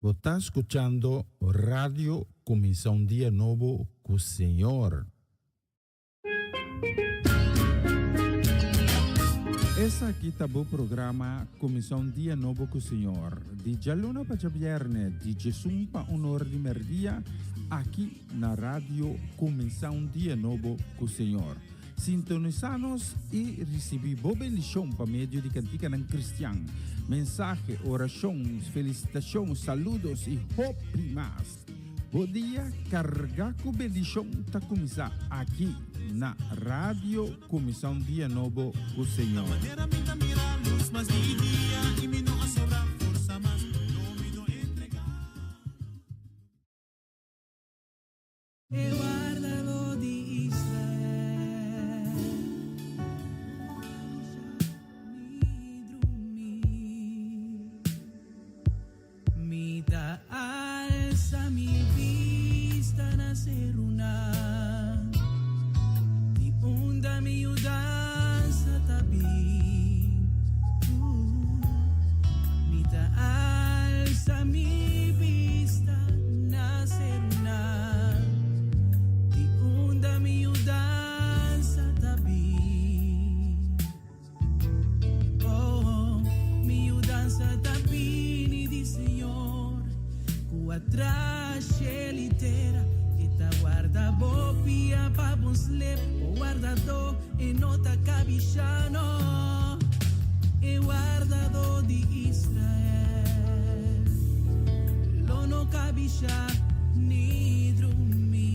Bo ta skuchando Radio Kuminsá un Dia Nobo ku Señor. Esaki ta bo programa Kuminsá un Dia Nobo ku Señor, di djaluna pa djabièrnè, di djesun pa un or di mèrdia, aki na Radio Kuminsá un Dia Nobo ku Señor. Sintonisá nos i risibí bo bendishon pa medio di kantikanan kristian, mensahe, orashon, felisitashon, saludos i hopi mas. Bo dia kargá ku bendishon ta kuminsá aki na Radio Kuminsá un Dia Nobo ku Señor. E wardadó di Israel. Ni drumi. Mi ta alsa mi bista na serunan, di unda mi yudansa ta bin. Mi ta alsa mi bista na serunan, di unda mi yudansa ta bin. Oh, mi yudansa ta bini di Señor, ku a traha shel i tera. E ta warda bo pia pa bo slep, bo wardadó e no ta kabishá, no. E wardadó di Israel lo no kabishá ni drumí.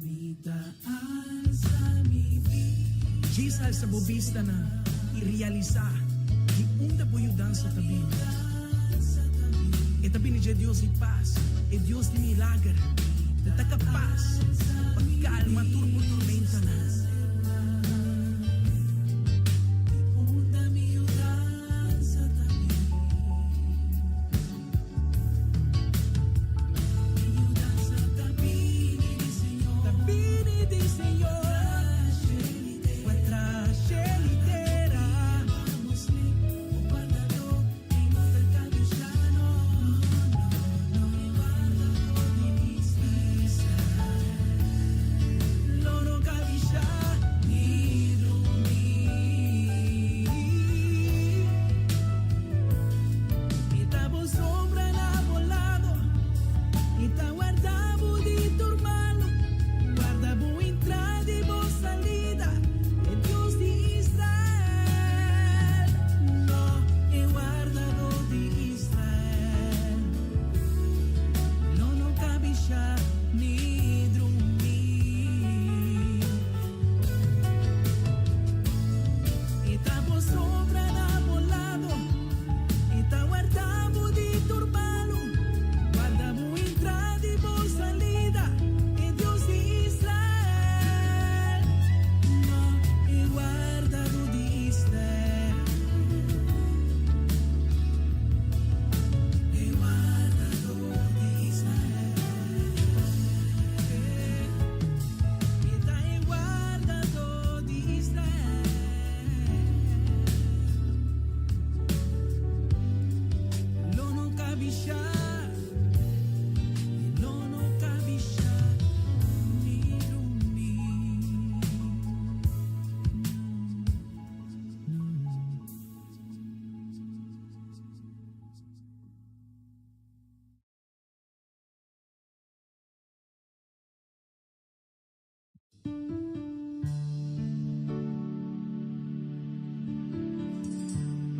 Mi ta alsa mi bista. Djis alsa bo bistanan i realisá di unda bo yudansa ta bini. E ta bini dje Dios di pas, e Dios di milager, ku ta kapas pa kalma tur bo tormentanan. E ta bo sombra na bo lado, E ta warda bo di tur malu, warda bo entrada i bo salida, E Dios di Israel, no, e wardadó di Israel, lo no kabishá ni drumí. E ta bo sombra na bo lado, E ta warda bo di tur malu, warda bo entrada i bo salida, E Dios di Israel, no, e wardadó di Israel, e wardadó di Israel. E ta e wardadó di Israel. Lo no kabishá, e lo no kabishá ni drumí.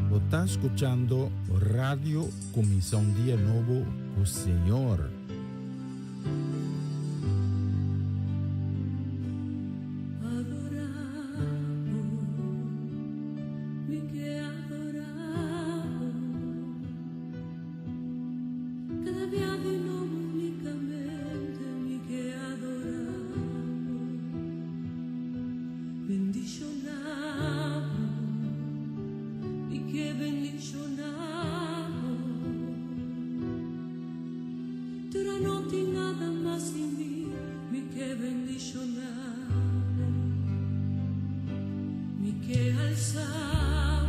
Bo ta skuchando Radio Kuminsá un Dia Nobo ku Señor. Adorabo, mi ke adorabo. Kada bia di nobo unikamente mi ke adorabo, bendishonabo, mi ke bendishonabo. Tur no tin nada mas sin mi, mi ke bendishonabo, mi ke alsabo.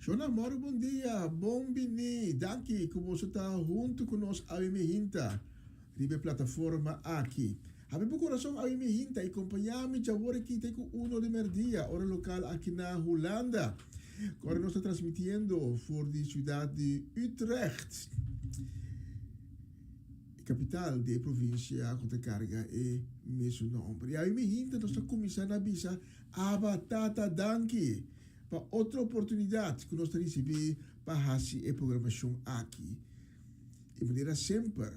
Shona Moro bon dia, bon bini, danki ku boso ta huntu ku nos awe mihinta riba e plataforma aki. Habri bo kurason awe mihinta i kompañá mi djawor aki te ku uno di mèrdia, ora lokal aki na Hulanda. Kòrda nos ta transmitiendo for di siudat di Utrecht, e kapital di e provinsia ku ta karga e mesun nòmber. I awe mihinta nos ta kuminsá na bisa Abba Tata danki pa otro oportunidat ku nos ta risibí pa hasi e programashon aki. I manera semper,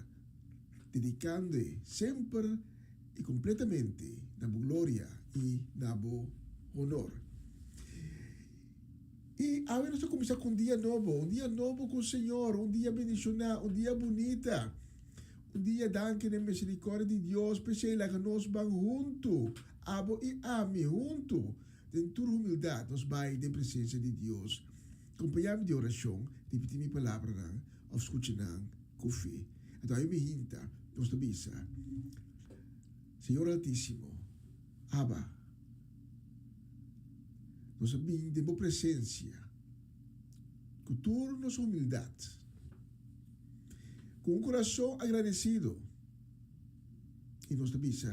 dedikando e semper i kompletamente na bo gloria i na bo honor. I awe nos ta kuminsá ku un dia nobo, un dia nobo ku Señor, un dia bendishoná, un dia bunita, un dia danki na e miserikòrdia di Dios. P'esei laga nos ban huntu, abo i ami huntu, den tur humildat nos bai den presensia di Dios. Kompañá mi den orashon, ripití mi palabranan òf skucha nan ku fe. Anto awe mi hinta, nos ta bisa, Señor Altísimo, Abba, nos a bin den bo presensia ku tur nos humildat, ku un kurason agradesido, i nos ta bisa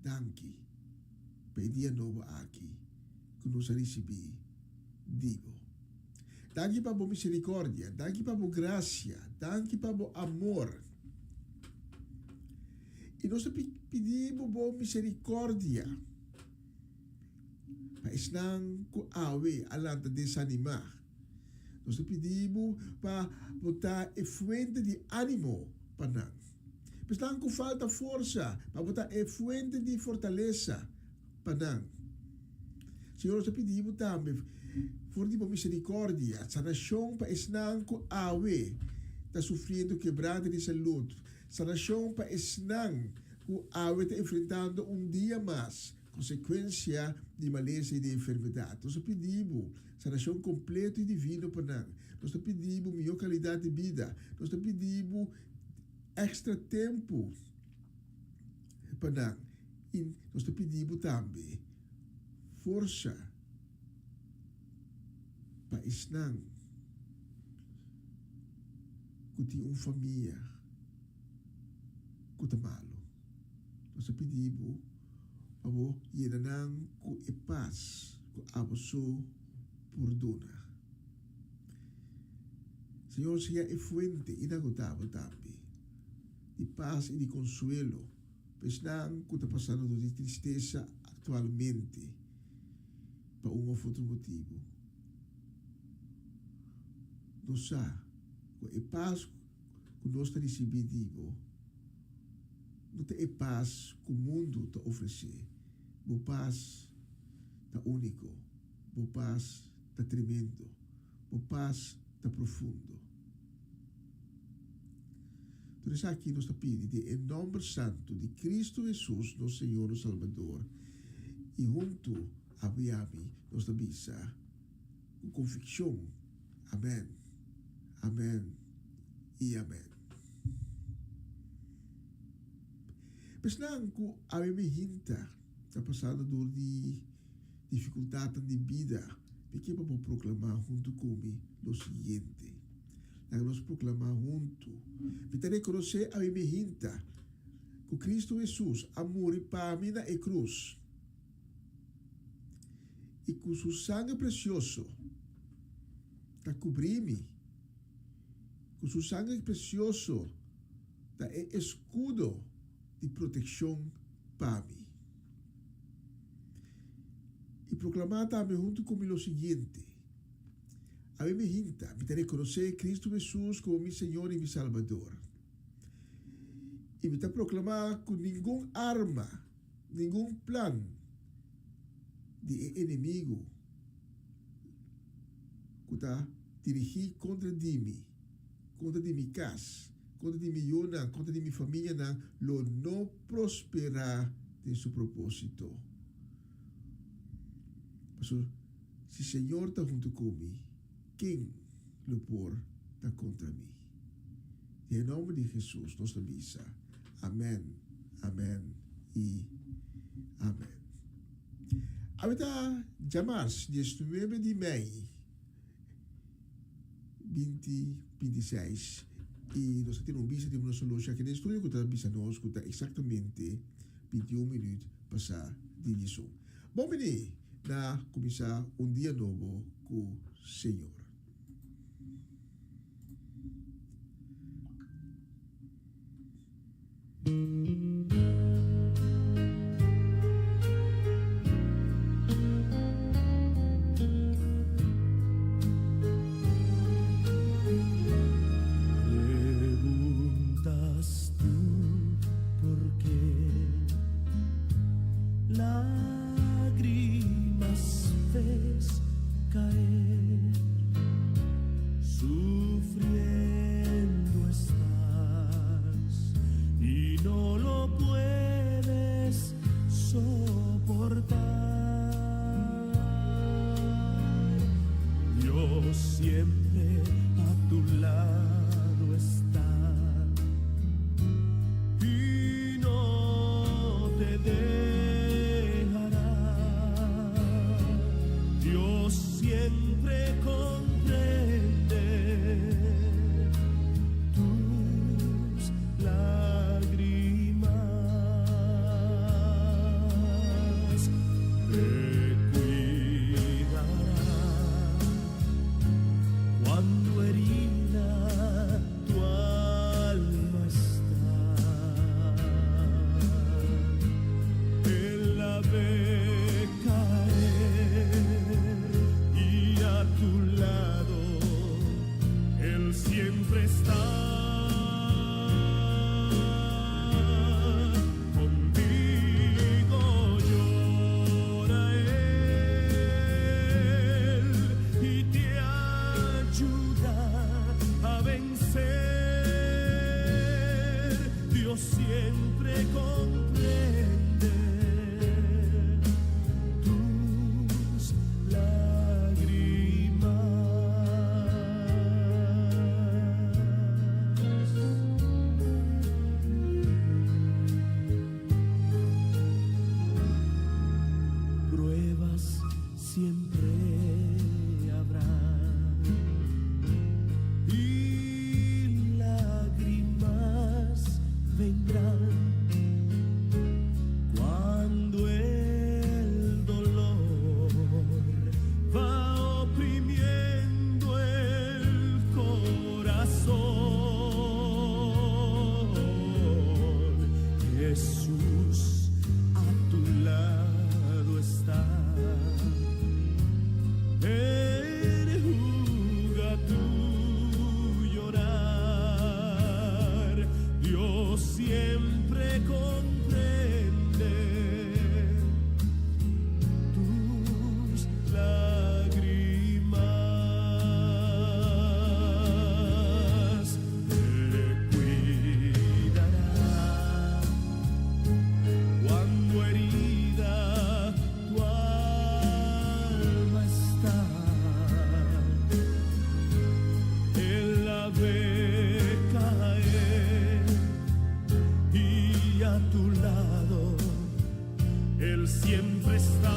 danki pa e dia nobo aki ku nos a risibí di bo. Danki pa bo misericordia, danki pa bo gracia, danki pa bo amor. I nos ta pidi bo bo misericordia pa esnan cu awe a lanta desanima. Nos ta pidi bo pa bo ta e fuente di animo pa nan. Pa esnan cu falta forsa, pa bo ta e fuente di fortalesa pa nan. Señor, nos ta pidi bo tambe for di bo misericordia, sanacion pa esnan cu awe ta sufriendo kebrante di salud, sanacion pa esnan cu awe ta enfrentando un dia mas consecuencia di malesa y di enfermedad. Nos ta pidi bo sanacion completo y divino pa nan. Nos ta pidi bo miho calidad di bida. Nos ta pidi bo extra tempo pa nan. I nos ta pidi bo tambe forsa pa esnan ku tin un famia ku ta malu. Nos ta pidi bo pa bo yena nan ku e pas ku abo so por duna. Señor sea e fuente inagotabel tambe di pas i di konsuelo. Pa esnan ku ta pasando dor di tristesa aktualmente pa un òf otro motibu, nos sa ku e pas ku nos ta risibí di bo no ta e pas ku mundu ta ofresé. Bo pas ta úniko, bo pas ta tremendo, bo pas ta profundo. Tur esaki nos ta pidi den e nomber santu di Cristo Jesus, nos Señor, nos Salbador, i huntu abo i ami nos ta bisa ku konvikshon, Amen, amen i amen. Esnan ku awe mi hinta ta pasando dor di difikultatnan di bida, mi ke pa bo proklamá huntu ku mi lo siguiente. Laga nos proklamá huntu, Mi ta rekonosé ami mi hinta ku Kristu Hesus a muri pa mi na e krus i ku su sanger presioso ta kubrí mi, ku su sanger presioso ta e eskudo di protekshon pa mi. I proklamá tambe huntu ku mi lo siguiente, Ami mi hinta, mi ta rekonosé Kristu Hesus komo mi Señor i mi Salbador. I mi ta proklamá ku ningun arma, ningun plan di e enemigu ku ta dirigí kontra di mi, kontra di mi kas, kontra di mi yunan, kontra di mi famianan, lo no prosperá den su propósito. Pasobra si Señor ta huntu ku mi, ken lo por ta kontra mi? Den e nòmber di Hesus nos ta bisa, Amèn, amèn i amèn. Awe ta djamars diesnuebe di mei. 20 26 i nos ta tene un bista riba nos horloge aki den studio ku ta bisa nos ku ta eksaktamente 21 minüt pasá di diesun. Bon bini na kuminsá un dia nobo ku Señor. Preguntas tú por qué lágrimas ves caer, sufriendo estás y no lo puedes soportar. Dios siempre a tu lado está y no te dejará. Dios siempre comprende tus lágrimas. Te cuidará cuando herida tu alma está. Él la ve caer y a tu lado Él siempre está. Contigo llora Él y te ayuda a vencer. Dios siempre comprende tus lágrimas. Pruebas siempre habrá y lágrimas vendrán cuando el dolor va oprimiendo el corazón. Jesús a tu lado está. Enjuga tu llorar. Dios siempre comprende tus lágrimas. Te cuidará cuando herida tu alma está. Él la ve caer y a tu lado Él siempre está.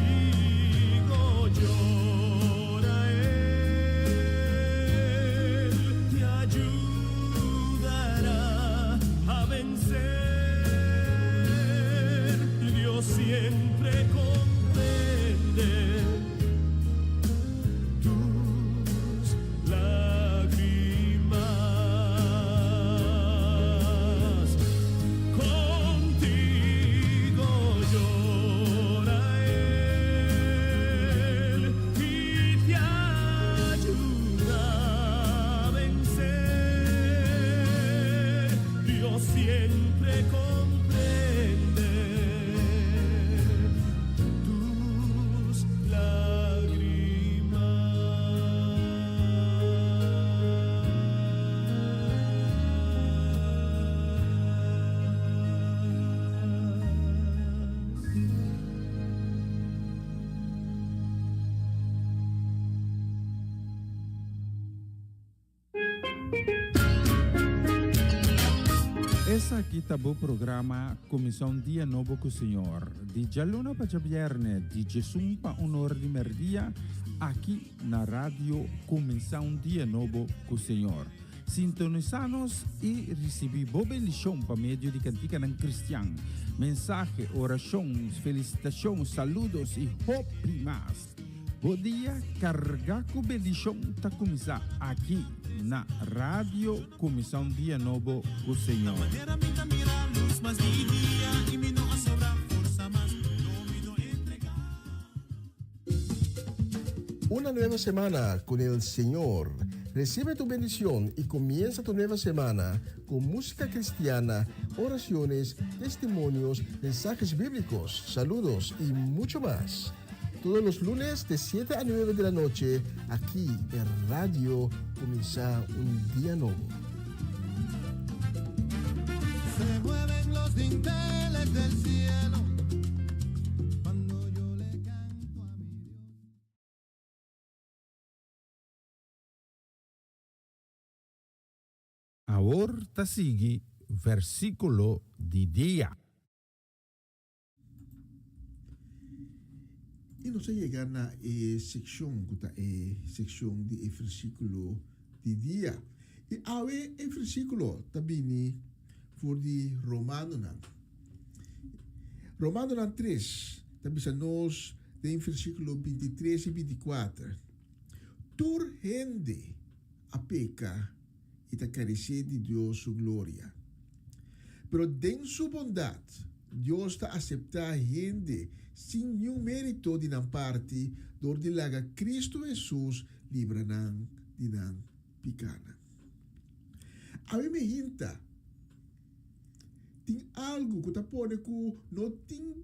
Contigo llora Él, te ayudará a vencer. Dios siempre comprende tus lágrimas. Contigo llora Él y te ayuda a vencer. Dios siempre comprende tus lágrimas. Esaki ta bo programa Kuminsá un Dia Nobo ku Señor, di djaluna pa djabièrnè di djesun pa un or di mèrdia, aki na Radio Kuminsá un Dia Nobo ku Señor. Sintonisá nos i risibí bo bendishon pa medio di kantikanan kristian, mensahe, orashon, felisitashon, saludos i hopi mas. Bo dia kargá ku bendishon ta kuminsá aki na Radio Kuminsá un Dia Nobo ku Señor. Una nueva semana con el Señor. Recibe tu bendición y comienza tu nueva semana con música cristiana, oraciones, testimonios, mensajes bíblicos, saludos y mucho más. Todos los lunes de 7 a 9 de la noche, aquí en Radio Comienza un Día Nuevo. Se mueven los dinteles del cielo cuando yo le canto a mi Dios. Awor ta sigui versíkulo di dia. I nos a yega na e sekshon ku ta e sekshon di e versíkulo di dia. I awe e versíkulo ta bini for di Romanonan. Romanonan tres ta bisa nos den versíkulo bintitres i bintikuater, Tur hende a peka i ta karesé di Dios su gloria. Pero den su bondat, Dios ta aseptá hende sin niun mérito di nan parti dor di laga Kristu Hesus libra nan di nan pikánan. Awe mi hinta tin algu ku ta pone ku no tin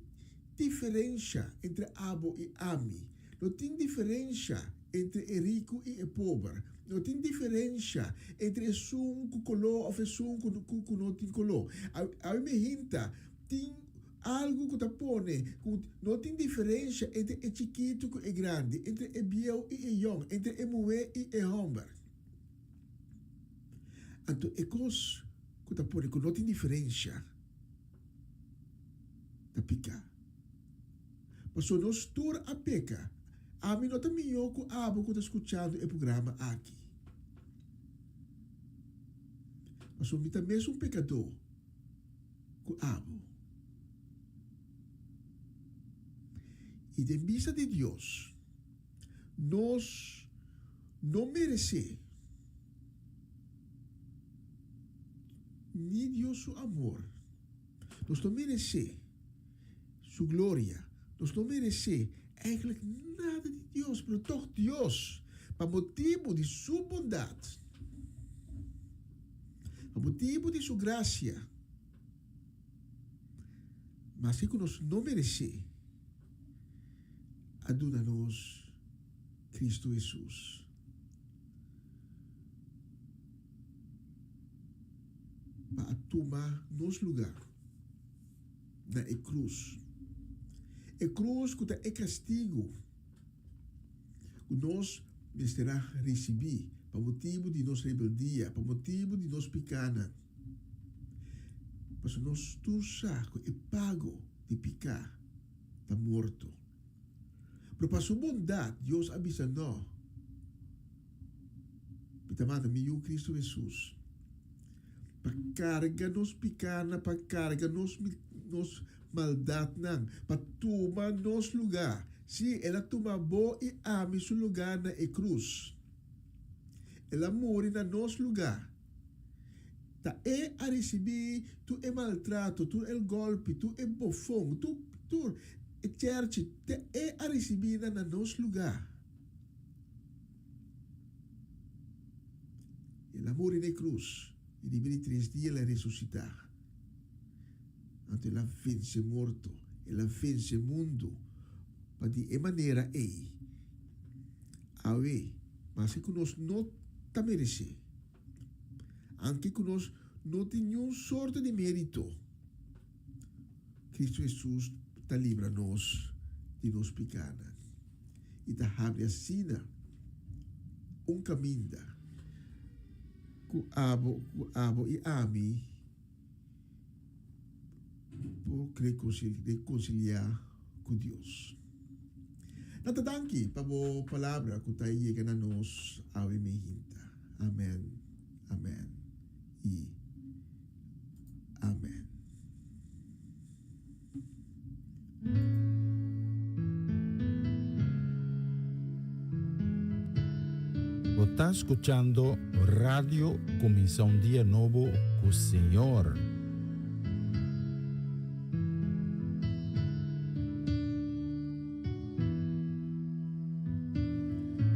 diferensha entre abo i ami, no tin diferensha entre e riku i e pober. No tin diferensha entre esun ku koló òf esun ku ku no tin koló. Awe mi hinta tin algu ku ta pone ku no tin diferensha entre e chikitu ku e grandi, entre e bieu i e yòn, entre e muhé i e hòmber. Anto e kos ku ta pone ku no tin diferensha ta piká. Pasobra nos tur a peka. Ami no ta mihó ku abo ku ta skuchando e programa aki. Pasobra mi ta mesun pekadó ku abo. I den bista di Dios, nos no meresé ni Dios su amor. Nos no meresé. Su gloria. Nos no meresé eigenlijk nada di Dios, pero tog Dios, pa motibu di Su bondat, pa motibu di Su grasia, maske ku nos no meresé, a duna nos Kristu Hesus. Pa a tuma nos lugá. na e krus. E krus ku ta e kastigu ku nos mester a risibí pa motibu di nos rebeldia, pa motibu di nos pikánan. Pasobra nos tur sa ku e pago di piká ta morto. Pero pa su bondat Dios a bisa no, Mi ta manda mi Yu Kristu Hesus pa karga nos pikánan, pa karga nos nos maldatnan, pa tuma nos lugá. Sí, el a tuma bo i ami su lugá na e krus. El a muri na nos lugá. Ta e a risibí tur e maltrato, tur el gòlpi, tur e bofon, tur tur e chèrchi, ta e a risibí nan na nos lugá. El a muri na e krus i riba di tres dia el a resusitá. Anto el a vense morto, el a vense mundu. Pa di e manera ei, awe, maske ku nos no ta meresé, anke ku nos no tin niun sorto di mérito, Kristu Hesus ta libra nos di nos pikánan i ta habri asina un kaminda ku abo, ku abo i ami. por rekonsiliá ku Dios. Nan ta danki pa bo palabra ku ta yega na nos awe meinta. Amèn, amèn i amèn. Bo ta scuchando Radio Cuminsa un Dia Nobo cu Señor.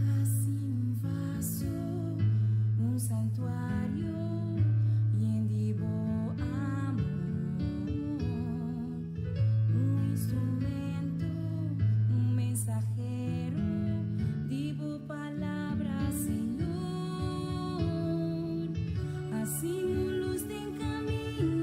Hasi un vaso, un santuario yen di bo amor. Un instrumento, un mensahero di bo palabra, Señor. Hasi un luz den camina.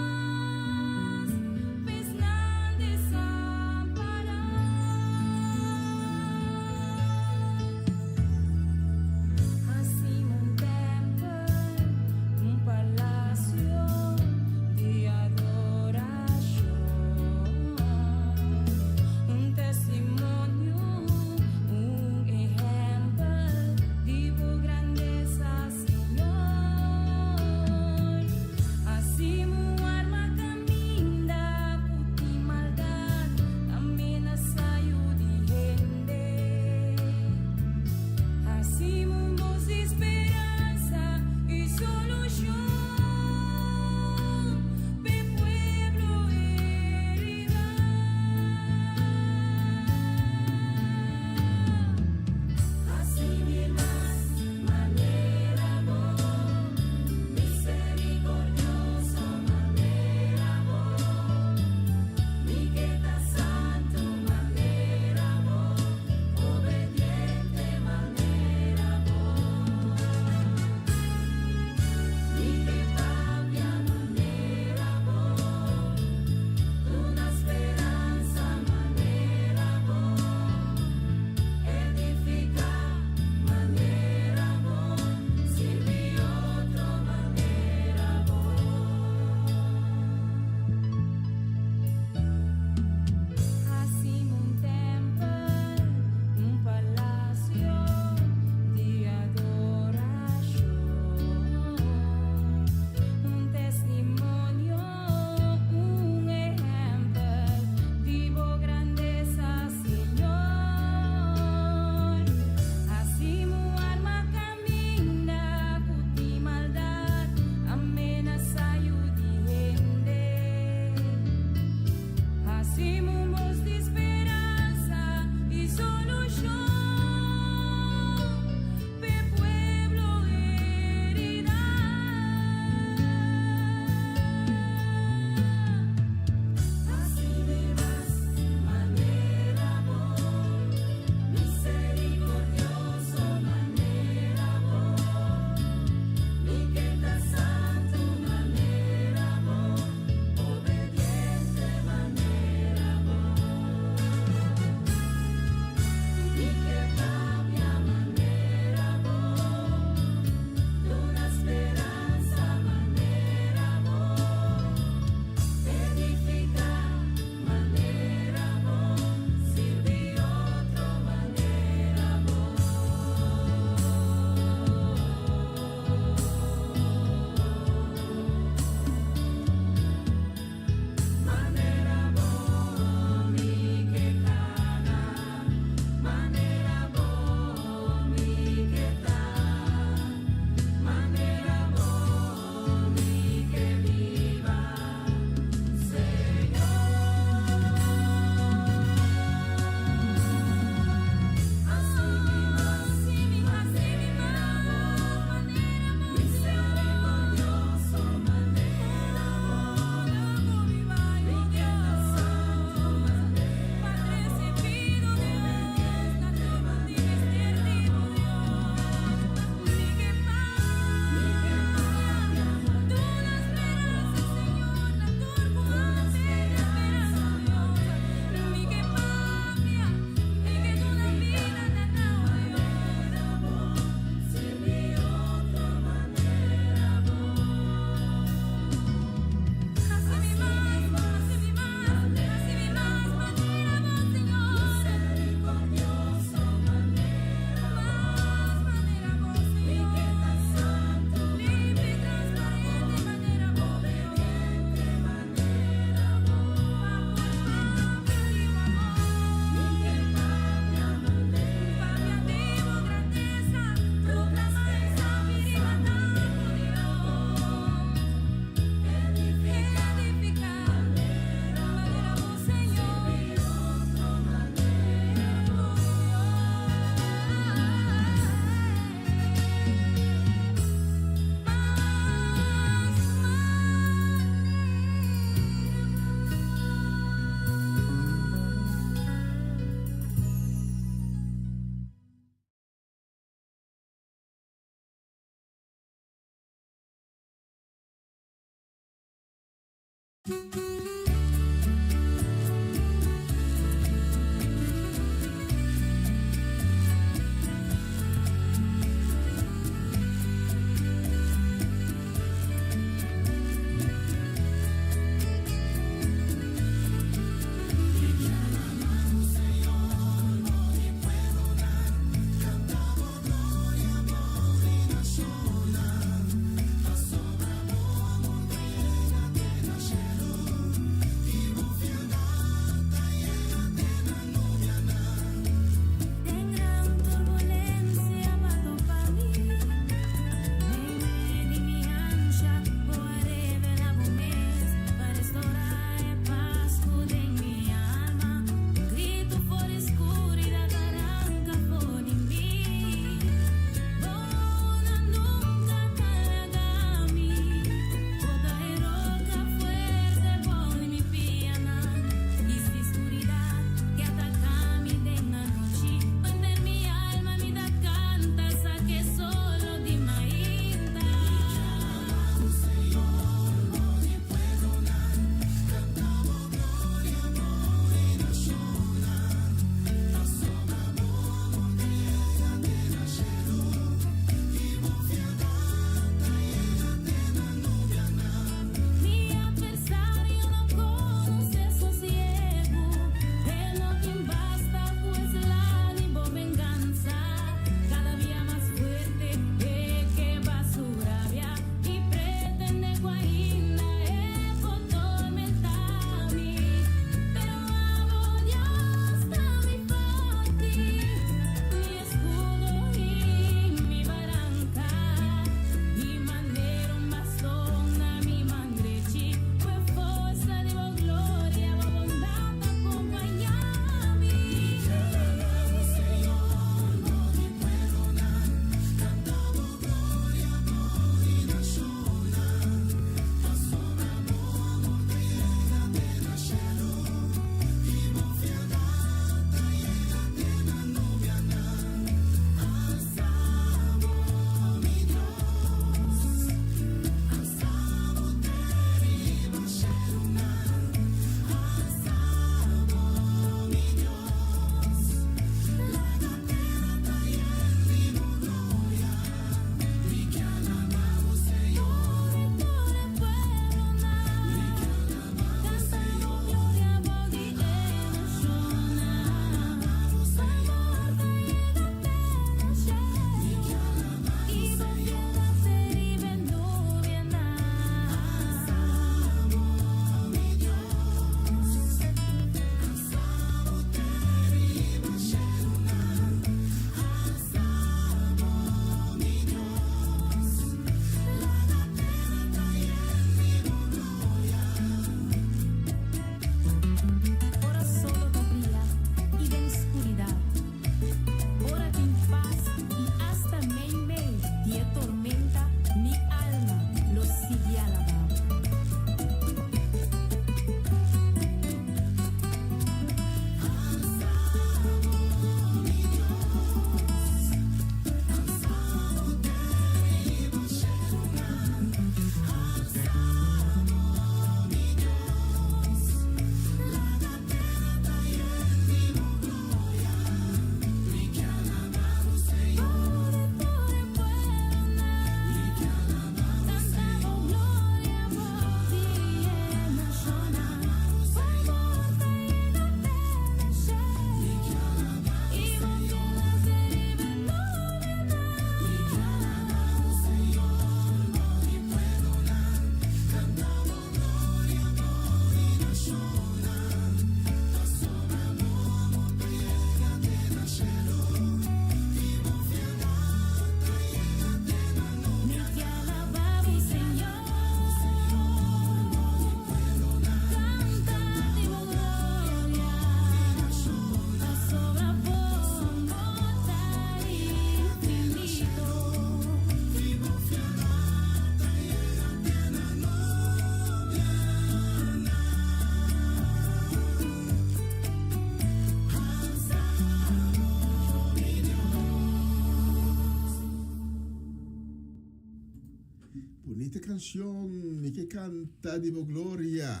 Bunita cancion, mi ke canta di bo gloria.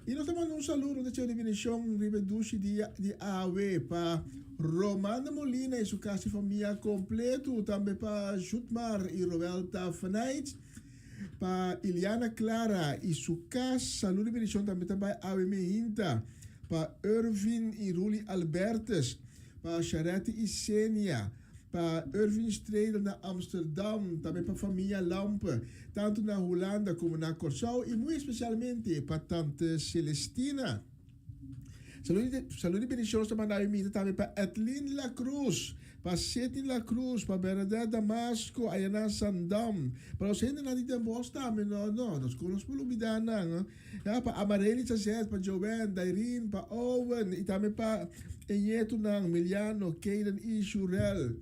Y nos ta manda un saludo de Cheo di Bendición riba e dushi dia di awe pa Romanda Molina y su casa y familia completo, tambe pa Jutmar y Roelta Fanait, pa Iliana Clara y su casa. Saludo y bendición tambe ta bay awe mehinta pa Irvin y Ruli Albertus, pa Sharetti y Senia, pa Irvin Stredel na Amsterdam, tambe pa famia Lampe, tantu na Hulanda komo na Kòrsou i muy espesialmente pa tante Celestina. Salud i bendishon nos ta manda awe mita tambe pa Edlin La Cruz, pa Sidney La Cruz, pa Bernadette Damasco aya na Zandam, pa nos hendenan di Den Bosch tambe, no, no, nos ku nos por lubida nan, ya, pa Amarely Chazet, pa Joanne, Dairine, pa Owen i tambe pa e ñetunan Miliano, Kayden i Shurel.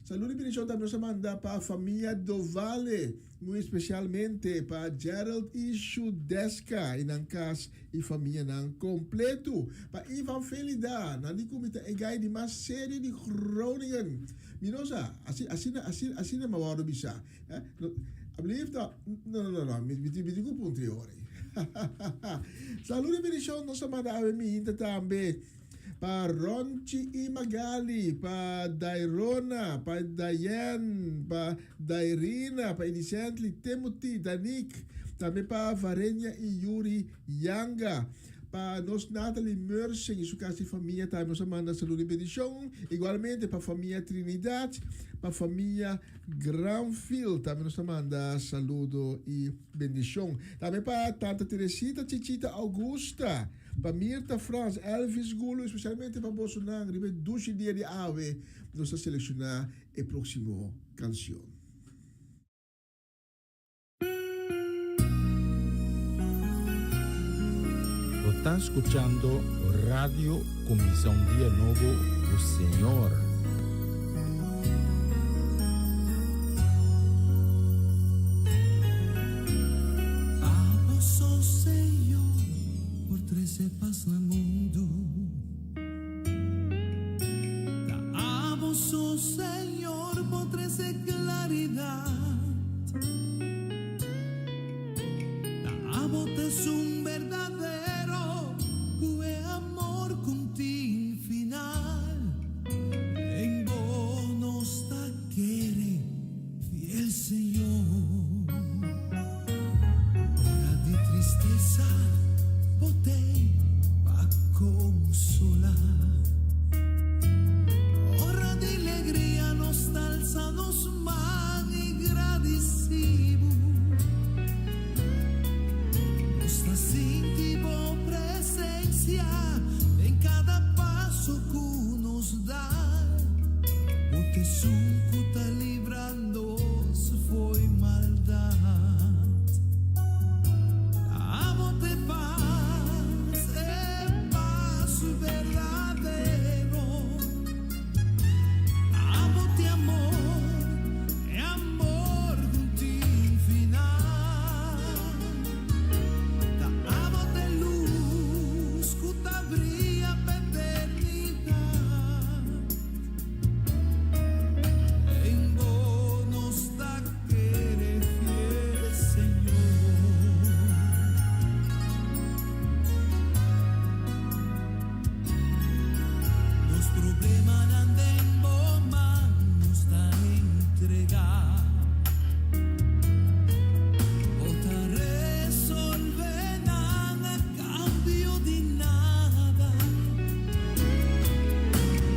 Salud i bendishon tambe nos ta manda pa famia Dovale. Muy especialmente pa Gerald y Shudeska y nan cas y famianan completo. Pa Ivan Felida, nan di cu mi ta e guy di mas serio di Groningen. Mi no sa, asi, asina, asina, asina mi a wordo bisa. Eh, no, alblieft no, no, no, no, no, mi, mi, mi tin cu puntra e ora ey. Salud y bendicion nos a manda awe mi hinta tambe. Pa Ronchi y Magali, pa Dairona, pa Diane, pa Dairina, pa Edicently, Timothy, Danique, tambe pa Varenia y Yuri Yanga, pa nos Natalie Mersing y su casa y famia tambe nos a manda saludo y bendicion, igualmente pa famia Trinidad, pa famia Granfield tambe nos ta manda saludo y bendicion, tambe pa Tanta Teresita Chichita Augusta. Pa Mirta Frans, Elvis Gulo y specialmente pa bosonan riba e dushi dia di awe nos ta selecciona e proximo cancion. Bo ta scuchando Radio Cuminsa un Dia Nobo cu Señor. Abo so Señor por trece paz na mundo. Ta abo so Señor por trece claridad. Ta abo t'esun berdadero cu e amor cu tin final. Den bo nos ta kere, fiel Señor. Ora di tristesa bo t'ei pa consola. Ora di legria nos ta alza nos man y gradici bo. Nos ta sinti bo presencia den cada paso cu nos da. Bo t'esun cu ta libra nos fo'i maldad. Abo t'e paz, e paz berdadero. Abo t'e amor, e amor cu tin final. Ta abo t'e luz cu ta bria p'eternidad. Den bo nos ta kere fiel Señor. Nos problemanan den bo man nos ta entrega. Bo ta resolve nan a cambio di nada.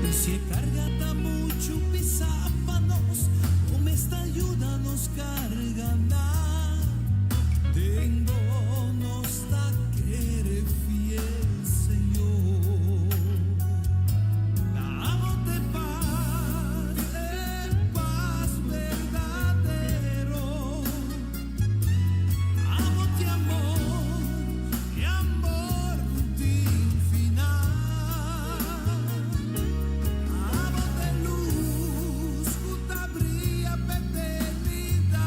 Y si e carga ta mucho pisa pa nos, bo mes ta yuda nos carga nan. Den bo nos ta kere fiel Señor. Ta abo t'e paz, e paz berdadero. Abo t'e amor, e amor cu tin final. Abo t'e luz cu ta bria p'eternidad.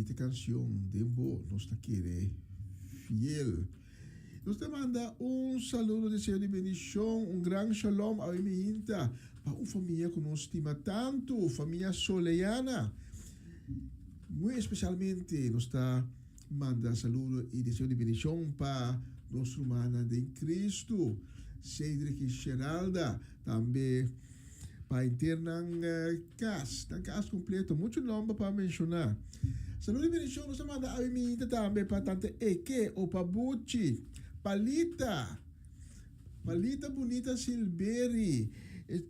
Bunita canción, den bo nos ta kere fiel. Nos ta manda un saludo, deseo di bendicion, un gran shalom awe mi hinta pa un famia cu nos stima tanto, famia Soleana. Muy especialmente nos ta manda saludo y deseo di bendicion pa nos rumannan den Cristo, Cedric y Sheralda, tambe pa henter nan cas, nan cas completo, mucho nomber pa menciona. Saludo y bendicion nos ta manda awe minita tambe pa tante Eke o pa Buchi, Palita, Palita Bunita Silberi.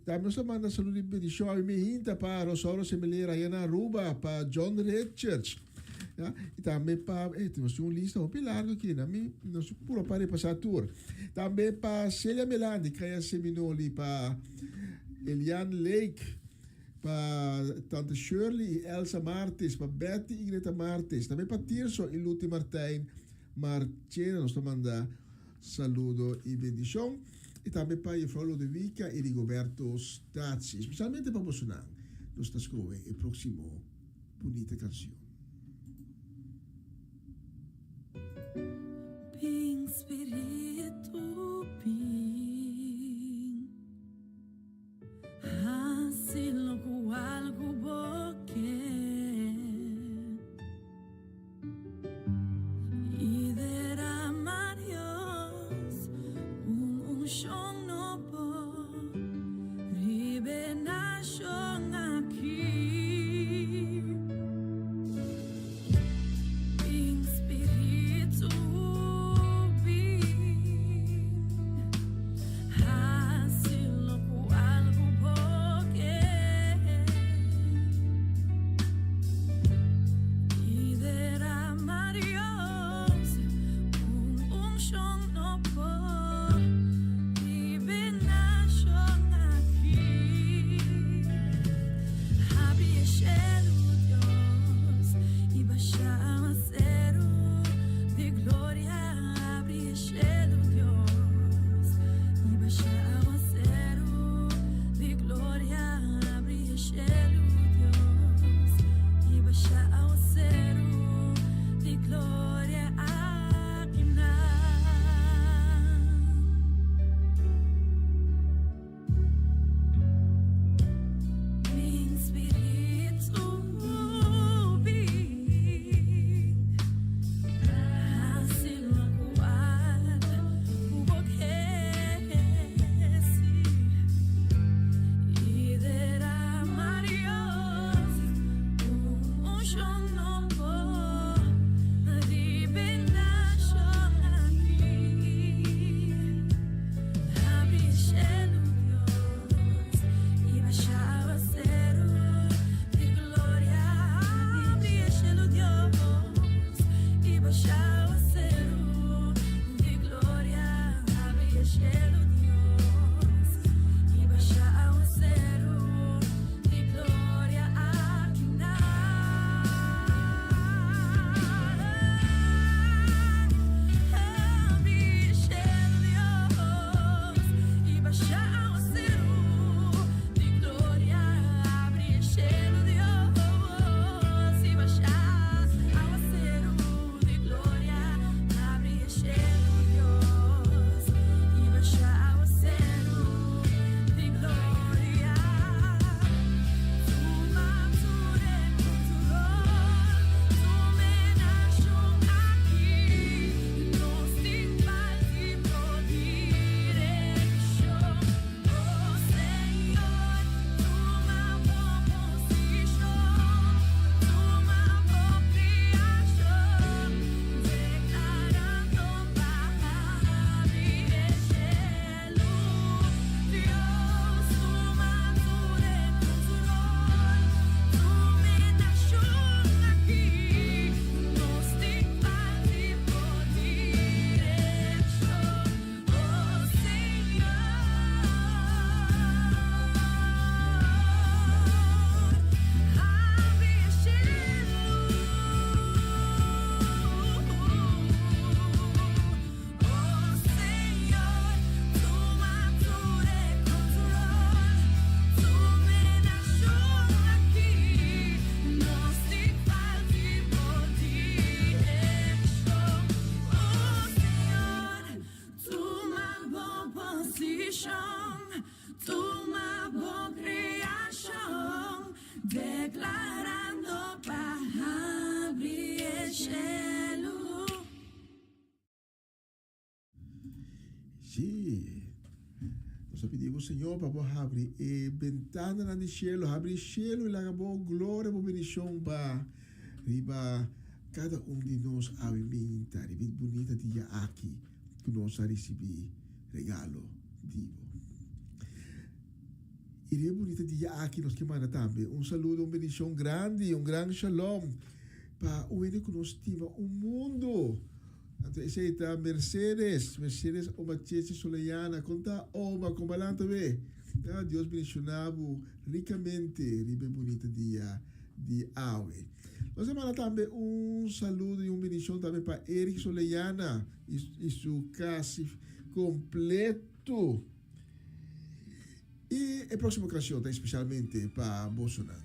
Tambe nos ta manda saludo y bendicion awe minita pa Rosauro Semelera allá na Aruba, pa John Richards. Ya, y tambe pa, eh, nos tin un lista hopi largo aki, na mi nos puro pa repasá tur. Tambe pa Celia Melandi, Kaya Seminoli, pa Elian Lake, pa Tante Shirley y Elsa Martis, pa Betty y Greta Martis, tambe pa Tirso y Luti Martijn Marchena nos ta manda saludo y bendicion. Y tambe pa Juffrouw Lodewica y Rigoberto Statie, especialmente pa bosonan nos ta scohe e proximo Bunita canción. Bin spiritu bin Hasi lokual ku bo ke I derama Dios un unshon nobo Riba e nashon aki. Bin spiritu bin. Sí. Nos a pidi bo, Señor, pa bo habri e bentananan di cielo, habri cielo y laga bo gloria, bo bendicion ba riba cada un di nos awe minta, riba e bunita dia aki cu nos a ricibi regalo di bo. Y riba e bunita dia aki nos ke manda tambe un saludo, un bendicion grandi, un gran shalom pa un hende cu nos stima un mundo. Anto esei ta Mercedes, Mercedes Oma Cheche Soleyana. Kon ta Oma, kon balanta we? Ah, Dios bendiciona bo ricamente riba e bunita dia di awe. Nos a manda tambe un saludo y un bendicion tambe pa Eric Soleyana y su casi completo. Y e proximo cancion ta especialmente pa bosonan.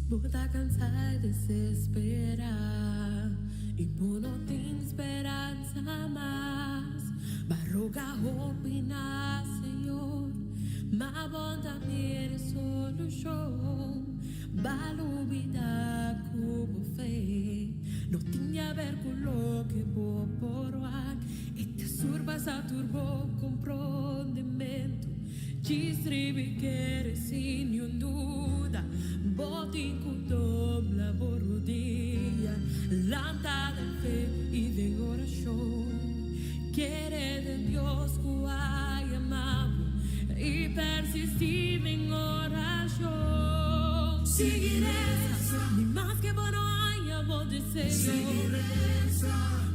Bo ta cansa y desespera y bo no tin speransa mas. Ba roga hopi na Señor, ma bo ta mira solucion. Ba lubida cu bo fe no tin di haber cu loke bo por wak. E ta surpasa tur bo comprondimento. Djis riba kere sin niun duda. Bo tin cu dobla bo rodia, lanta den fe y den oracion. Kere den Dios cu a yama bo y persisti den oracion. Sigui reza, ni maske bo no haya bo deseo.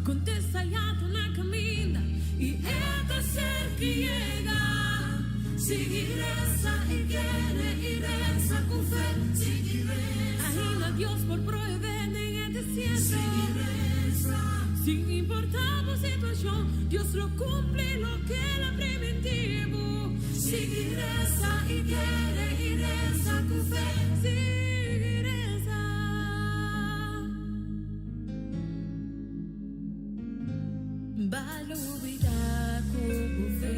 Contesta ya ta na caminda y e ta cerca yega. Sigui reza y kere y reza cu fe. Ainda Dios por prohibé den e desierto. Sin importá bo situacion, Dios lo cumpli loke el a primintí bo. Sigui reza y kere y reza cu fe. Sigui reza. Ba lubida cu bo fe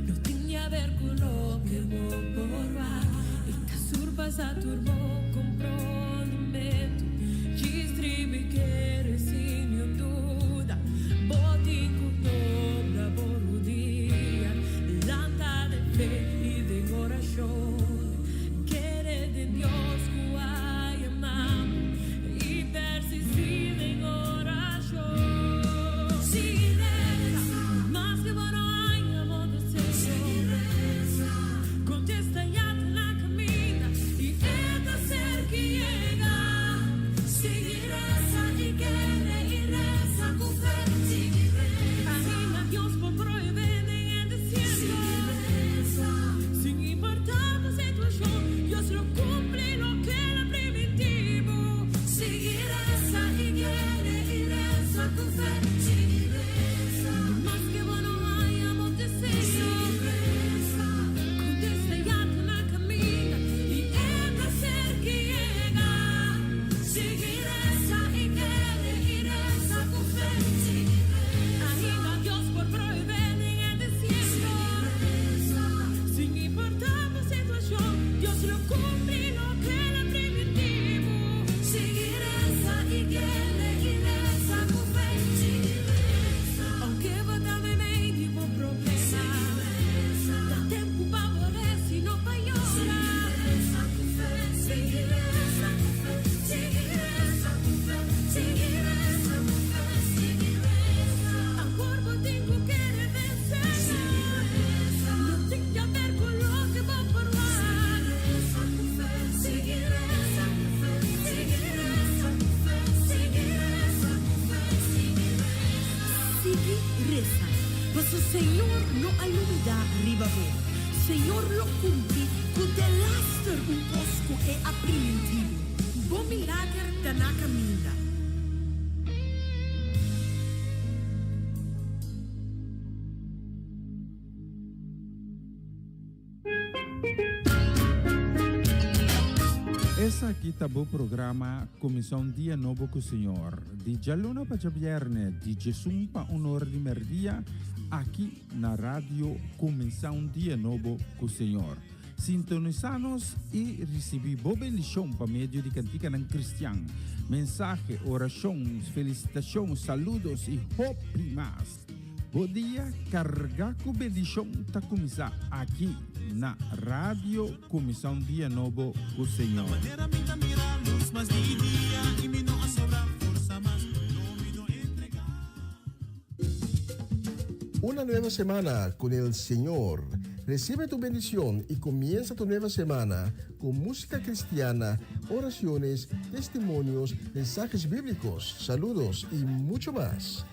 no tin di haber cu loke bo por wak. E ta surpasa tur bo comprondimento. Djis tribi kere sin niun duda. Bo tin cu dobla bo rudia. Lanta den fe y den oracion. Kere den Dios cu a yama bo. Y persistí den oracion. Sigui reza, maske bo no haña bo deseo. Contesta ya ta na caminda y e ta cerca y yega. Sigui reza y kere y reza cu fe. Ainda Dios por prohibé den e desierto. Sin importá bo situacion, Dios lo cumpli loke el a primintí bo. Sigui reza y kere y reza cu fe. Maske bo no haya bo deseo. Contesta ya ta na caminda y e ta cerca y yega. Sigui reza y kere y reza cu fe. Ainda Dios por prohibé den e desierto. Sin importá bo situacion, Dios lo cumpli loke el a primintí bo. Sigui reza y kere y reza cu fe. Aunke bo ta meimei di bo problema, ta tempu pa bo reza y no pa yora. Sigui reza cu fe, sigui reza cu fe, sigui reza cu fe, sigui reza. Awor bo tin cu kere vence. No tin di haber cu loke bo por wak. Sigui reza cu fe, sigui reza cu fe, sigui reza cu fe, sigui reza. Sigui resa, paso Señor no a lubidá riba bo. Señor lo cumpli cu delaster un cos cu E a primintí bo. Bo milager ta na caminda. Esaki ta bo programa Kuminsá un Dia Nobo ku Señor, di djaluna pa djabièrnè, di djesun pa un or di mèrdia, aki na Radio Kuminsá un Dia Nobo ku Señor. Sintonisá nos i risibí bo bendishon pa medio di kantikanan kristian, mensahe, orashon, felisitashon, saludos i hopi mas. Bo dia kargá ku bendishon ta kuminsá aki na Radio Kuminsá un Dia Nobo ku Señor. Una nueva semana con el Señor. Recibe tu bendición y comienza tu nueva semana con música cristiana, oraciones, testimonios, mensajes bíblicos, saludos y mucho más.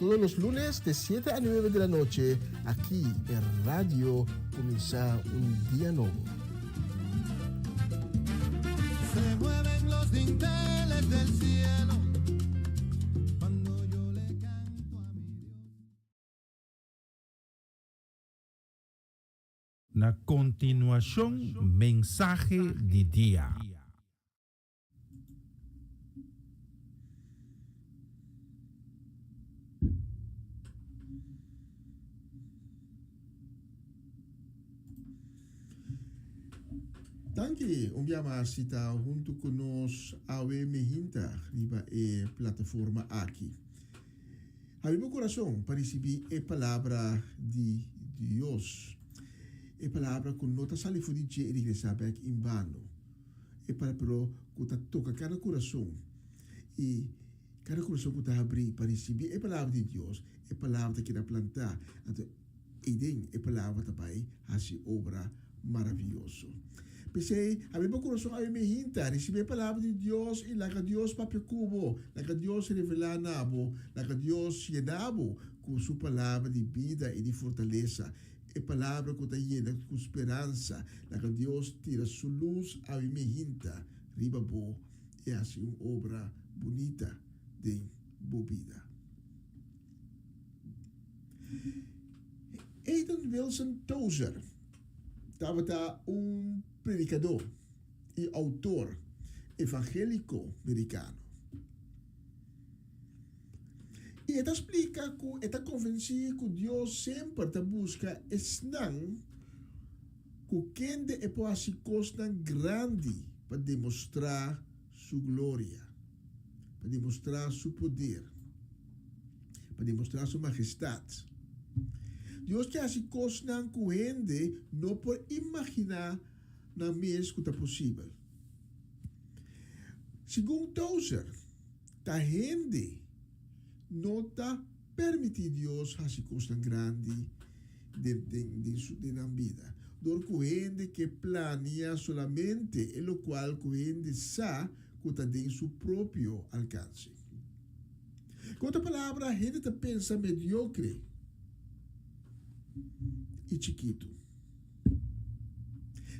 Todos los lunes de 7 a 9 de la noche, aquí en Radio Comienza un Día Nuevo. Se mueven los dinteles del cielo cuando yo le canto a mi Dios. Na kontinuashon mensahe di dia. Danki un bia mas si ta huntu ku nos awe mehinta riba e plataforma aki. Habri bo kurason pa risibí e Palabra di Dios, e Palabra ku no ta sali for di dje i regresá bèk en bano. E palabra pero ku ta toka kada kurason i kada kurason ku ta habrí pa risibí e Palabra di Dios, e Palabra ta keda plantá. Anto eiden e Palabra ta bai hasi obra maravioso. P'esei, habrí bo kurason awe mehinta, risibí e Palabra di Dios i laga Dios papia ku bo, laga Dios revelá na bo, laga Dios yena bo ku su Palabra di bida i di fortalesa. E palabra ku ta yena ku speransa. Laga Dios tira su lus awe mehinta riba bo i hasi un obra bunita den bo bida. Aiden Wilson Tozer tabata un predikadó i outor evangéliko merikano. I e ta splika ku e ta konvensí ku Dios semper ta buska esnan ku kende e por hasi kosnan grandi pa demostrá su gloria, pa demostrá su poder, pa demostrá su majestat. Dios ke hasi kosnan ku hende no por imaginá nan mes ku ta posibel. Segun Tozer, Ta hende no ta permití Dios hasi kosnan grandi den den su den nan bida. Dor ku hende ke plania solamente e lokual ku hende sa ku ta den su propio alkanse. Ku otro palabra, hende ta pensa mediokre i chikitu.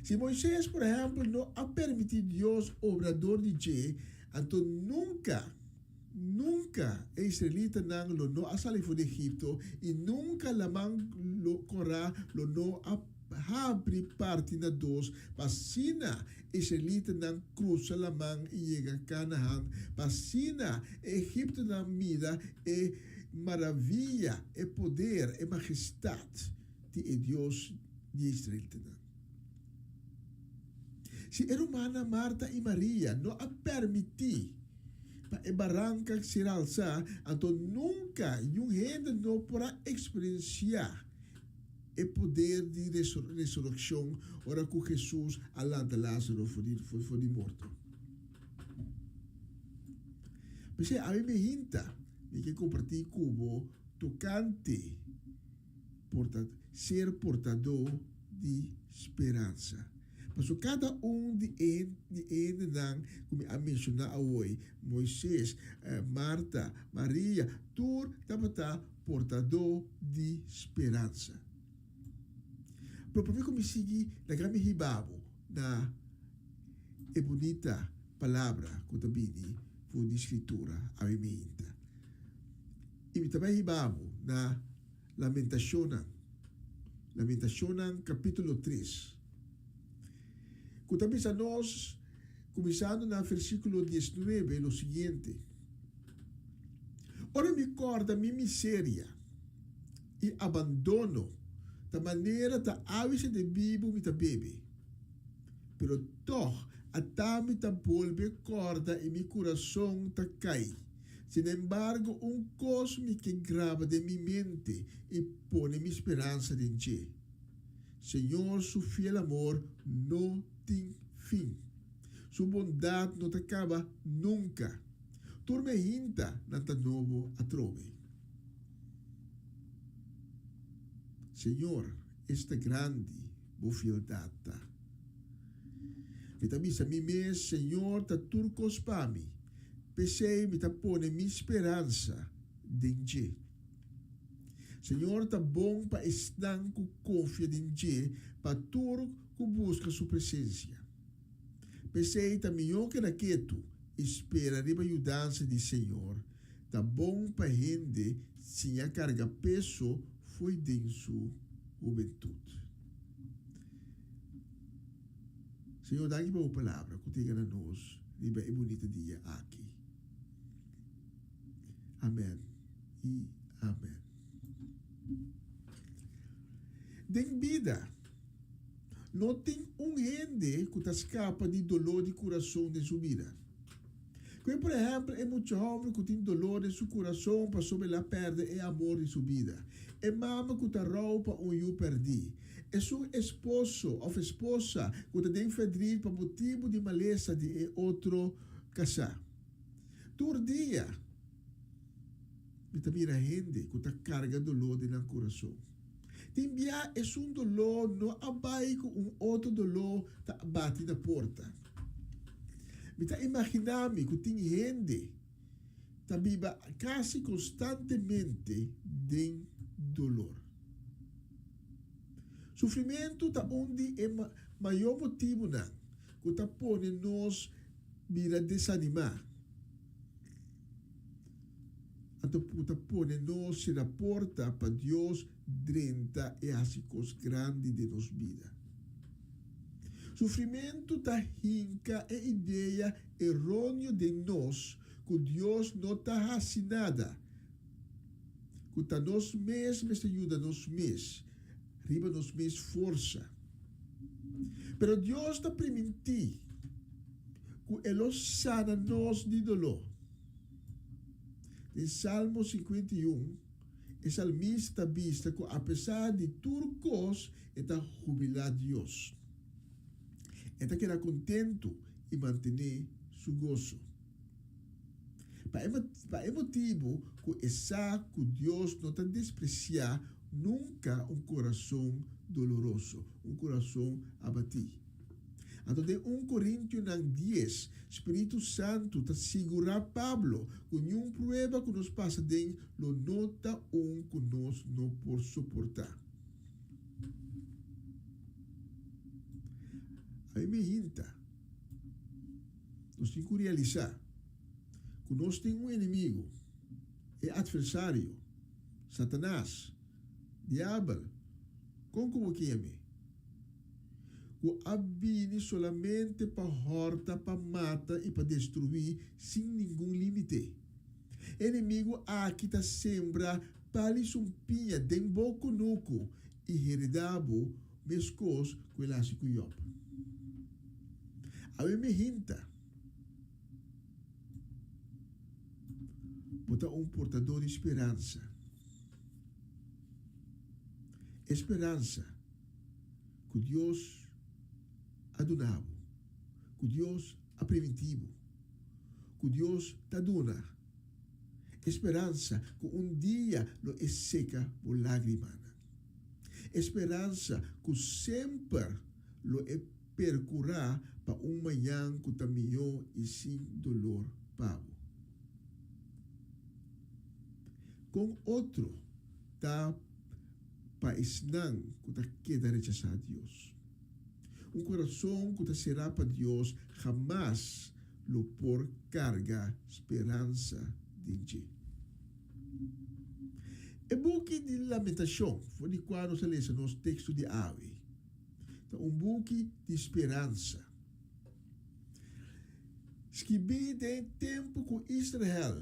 Si Moises, por ehèmpel, no a permití Dios obra dor di dje, anto nunka, nunka e israelitanan lo no a sali for di Egipto i nunka Laman Kòrá lo no a habri parti na dos pa asina e israelitanan krusa laman i yega Kanahan, pa asina e egiptonan mira e maraviya, e poder, e majestat di e Dios di e israelitanan. Si e rumannan Marta i Maria no a permití pa e baranka ser alsá, anto nunka niun hende no por a eksperensiá e poder di resurekshon ora ku Hesus a lanta Lázaro for di morto. P'esei ami mi hinta mi ke kompartí ku bo tokante porta ser portadó di speransa. Pasobra kada un di e di e hendenan ku mi a menshoná awoy, Moises, Marta, Maria, tur tabata portadó di speransa. Pero promé ku mi sigui, laga mi hiba bo na e bunita palabra ku ta bini for di Skritura awe meinta. I mi ta bai hiba bo na Lamentashonnan, Lamentashonnan kapítulo tres, ku ta bisa nos. Kuminsando na versíkulo diesnuebe lo siguiente, Ora mi kòrda mi miseria i abandono, ta manera ta awisa den bibu mi ta bebe. Pero tòg ata mi ta bolbe kòrda i mi kurason ta kai. Sinembargo, un kos mi ke graba den mi mente i pone mi speransa den dje, Señor su fiel amor no tin fin. Su bondat no ta kaba nunka. Tur mehinta nan ta nobo atrobe. Señor, esta grandi bo fieldat ta! Mi ta bisa mi mes, Señor ta tur kos pa mi, p'esei mi ta pone mi speransa den dje. Señor ta bon pa esnan ku konfia den dje, pa tur ku buska su presensia. P'esei ta mihó keda ketu i spera riba yudansa di Señor. Ta bon pa hende siña karga peso fo'i den su hubentut. Señor, danki pa bo palabra ku ta yega na nos riba e bunita dia aki. Amen i amen. Den bida. No tin un hende ku ta skapa di doló di kurason den su bida. Koe por ehèmpel e mucha hòmber ku tin doló den su kurason pasobra el a pèrdè e amor di su bida, e mama ku ta rou pa un yu pèrdí, esun esposo òf esposa ku ta den fèrdrit pa motibu di malesa di e otro kasá. Tur dia mi ta mira hende ku ta karga doló den nan kurason. Tin bia esun doló no a bai ku un otro doló ta bati na porta. Mi ta imaginá mi ku tin hende ta biba kasi konstantemente den dolor. Sufrimentu ta un di e mayó motibunan ku ta pone nos bira desanimá. Anto ku ta pone nos sera porta pa Dios drenta i hasi kos grandi den nos bida. Sufrimentu ta hinka e idea eróneo den nos ku Dios no ta hasi nada, ku ta nos mes mester yuda nos mes, riba nos mes forsa. Pero Dios ta primintí ku e lo sana nos di doló. Den Salmo 51, e salmista ta bisa ku apesar di tur kos e ta hubilá Dios. E ta keda kontentu i mantené su goso. Pa e pa e motibu ku e sa ku Dios no ta despresiá nunka un kurason doloroso, un kurason abatí. Anto den un Korintionan dies, Spiritu Santu ta sigurá Pablo ku niun prueba ku nos pasa den lo no ta un ku nos no por soportá. Ami mi hinta, nos tin ku realisá ku nos tin un enemigu, e atversario, Satanas, Diabel, kon ku bo keme? Ku a bini solamente pa hòrta, pa mata i pa destruí sin ningun límite. E enemigu aki ta sembra pali sumpiña den bo kunuku i heredá bo meskos ku el hasi ku Yòb. Awe mi hinta, bo ta un portadó di speransa. E speransa ku Dios a duna bo, ku Dios a primintí bo, ku Dios ta duna, e speransa ku un dia lo e seka bo lágrimanan, e speransa ku semper lo e perkurá pa un mañan ku ta mihó i sin dolor pa bo. Kon otro ta pa esnan ku ta keda rechasá Dios. Un kurason ku ta será pa Dios hamas lo por karga speransa den dje. E buki di Lamentashon, for di kua nos a lesa nos teksto di awe, ta un buki di speransa. Skibí den tempu ku Israel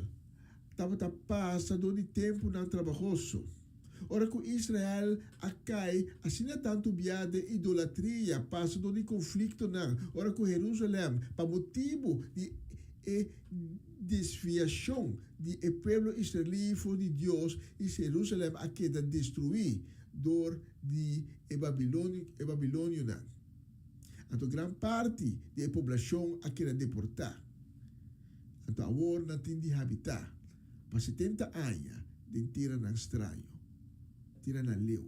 tabata pasa dor di tempunan trabahoso. Ora ku Israel a kai asina tantu bia den idolatria, pasa dor di konfliktonan, ora ku Herusalèm, pa motibu di e desviashon di e pueblo israelí for di Dios, i Herusalèm a keda destruí dor di e babilonionan. Anto gran parti di e poblashon a keda deportá. Anto awor nan tin di habitá pa 70 aña den teranan straño, teranan leu,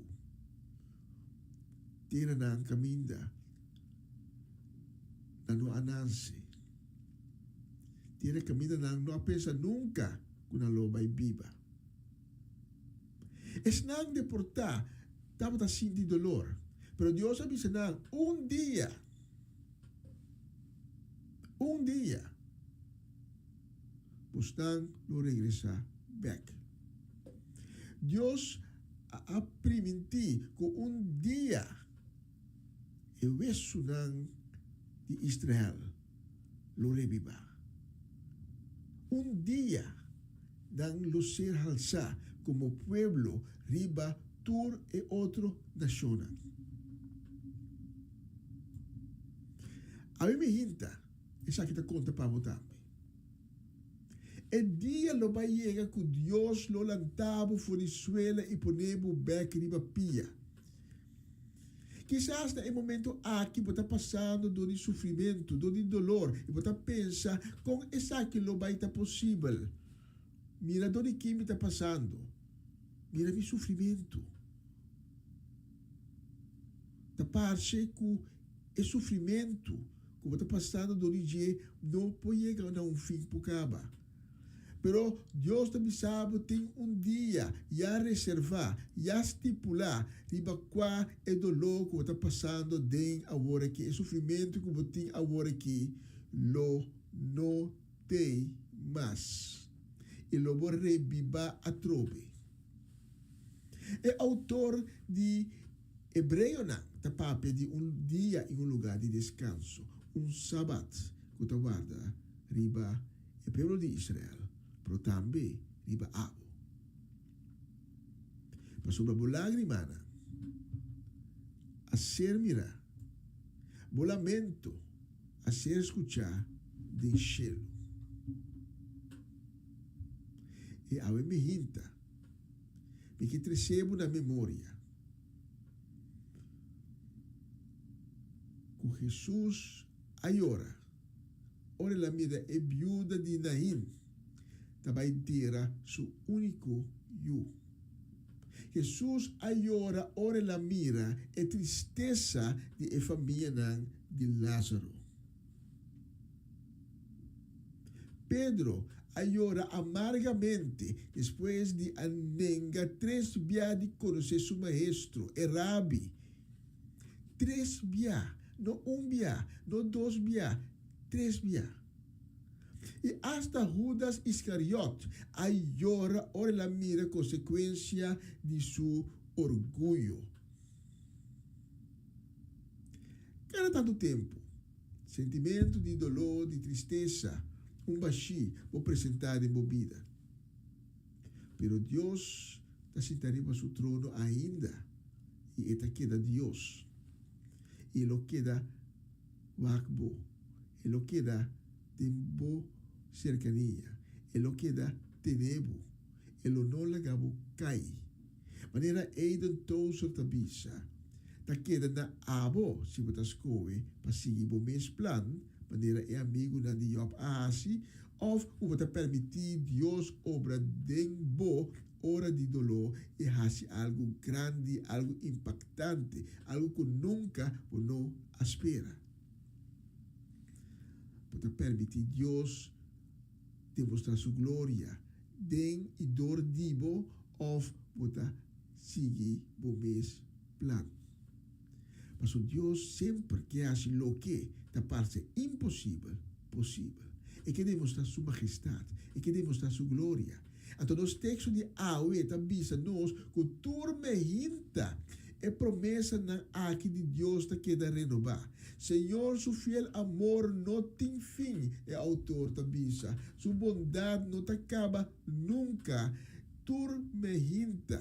teranan kaminda nan no a nanse, tera kaminda nan no a pensa nunka ku nan lo bai biba. Esnan deportá tabata sinti dolor, pero Dios a bisa nan, Un dia, un dia, bosnan lo regresá bèk. Dios a primintí ku un dia e wesunan di Israel lo rebibá. Un dia nan lo ser halsá komo pueblo riba tur e otro nashonnan. Awe mi hinta, esaki ta konta pa bo tambe. E dia lo bai yega ku Dios lo lanta bo for di suela i pone bo bèk riba pia. Kisas na e momento aki bo ta pasando dor di sufrimentu, dor di dolor, i bo ta pensa kon esaki lo bai ta posibel. Mira dor di kin mi ta pasando. Mira mi sufrimentu. Ta parse ku e sufrimentu ku bo ta pasando dor di dje no por yega na un fin por kaba. Pero Dios ta bisa bo tin un dia ya reservá, ya stipulá, riba kua e doló ku bo ta pasando den awor aki, e sufrimentu ku bo tin awor aki, lo no t'ei mas, i lo bo rebibá atrobe. E outor di Hebreonan ta papia di un dia i un lugá di deskanso, un sabat ku ta warda riba e pueblo di Israel, pero tambe riba abo. Pasobra bo lágrimanan a ser mirá, bo lamento a ser skuchá den shelu. I awe mi hinta, mi ke trese bo na memoria ku Hesus a yora. Ora el a mira e biuda di Nain ta bai dera su úniko yu. Hesus a yora ora el a mira e tristesa di e famianan di Lázaro. Pedro a yora amargamente despues di a nenga tres bia di konosé su Maestro, e Rabi. Tres bia, no un bia, no dos bia, tres bia. I asta Hudas Iskariot a yora ora el a mira konsekuensia di su orguyo. Kada tantu tempu, sentimentu di doló, di tristesa, un bashí por presentá den bo bida. Pero Dios ta sinta riba su trono ainda i e ta keda Dios. I e lo keda wak bo, e lo keda den bo serkania, e lo keda tene bo, e lo no laga bo kai. Manera Aiden Tozer ta bisa, Ta keda na abo si bo ta skohe pa sigui bo mes plan, manera e amigunan di Jòb a hasi, òf ku bo ta permití Dios obra den bo ora di doló i hasi algu grandi, algu impaktante, algu ku nunka bo no a spera. Bo ta permití Dios demostrá su gloria den i dor di bo òf bo ta sigui bo mes plan? Pasobra Dios semper ke hasi loke ta parse imposibel, posibel. E ke demostrá su majestat, e ke demostrá su gloria. Anto nos teksto di awe ta bisa nos ku tur mehinta. E promesanan aki di Dios ta keda renobá. Señor su fiel amor no tin fin, e outor ta bisa. Su bondat no ta kaba nunka. Tur mehinta,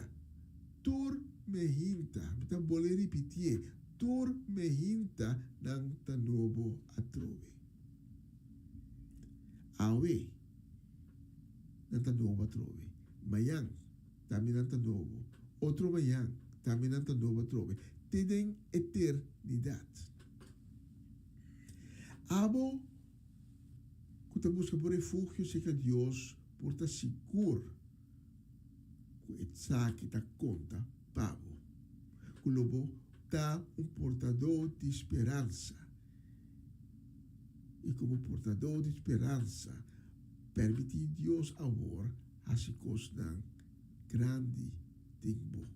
tur mehinta, mi ta bolbe ripitié, tur mehinta nan ta nobo atrobe. Awe nan ta nobo atrobe. Mañan. Tambe nan ta nobo. Otro mañan, tambe nan ta nobo atrobe, te den eternidat. Abo ku ta buska bo refugio serka Dios por ta sigur ku esaki ta konta pa bo, ku lo bo ta un portadó di speransa. I komo portadó di speransa, permití Dios awor hasi kosnan grandi den bo.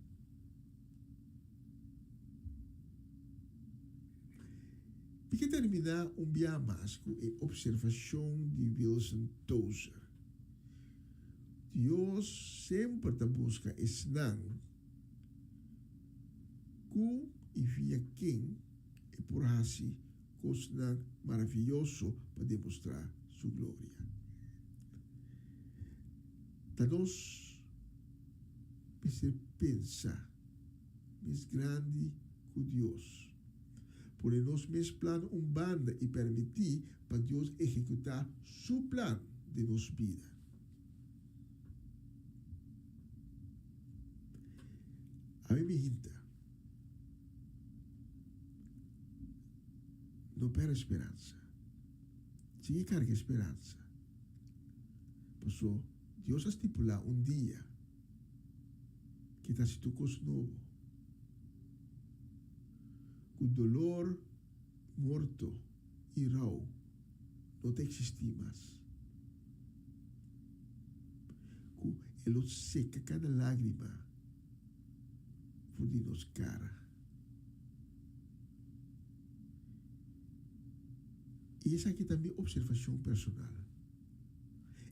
Mi ke terminá un bia mas ku e opservashon di Wilson Tozer, Dios semper ta buska esnan ku i via ken e por hasi kosnan maravioso pa demostrá su gloria. Ta nos mester pensa mes grandi ku Dios, pone nos mes plan un banda i permití pa Dios ehekutá su plan den nos bida. Ami mi hinta. No perde speransa. Sigui karga speransa. Paso Dios a stipulá un dia ke ta hasi tur kos nobo. Ku dolor, morto i rou no ta eksistí mas. Ku e lo seka kada lágrima for di nos kara. I esaki ta mi opservashon personal.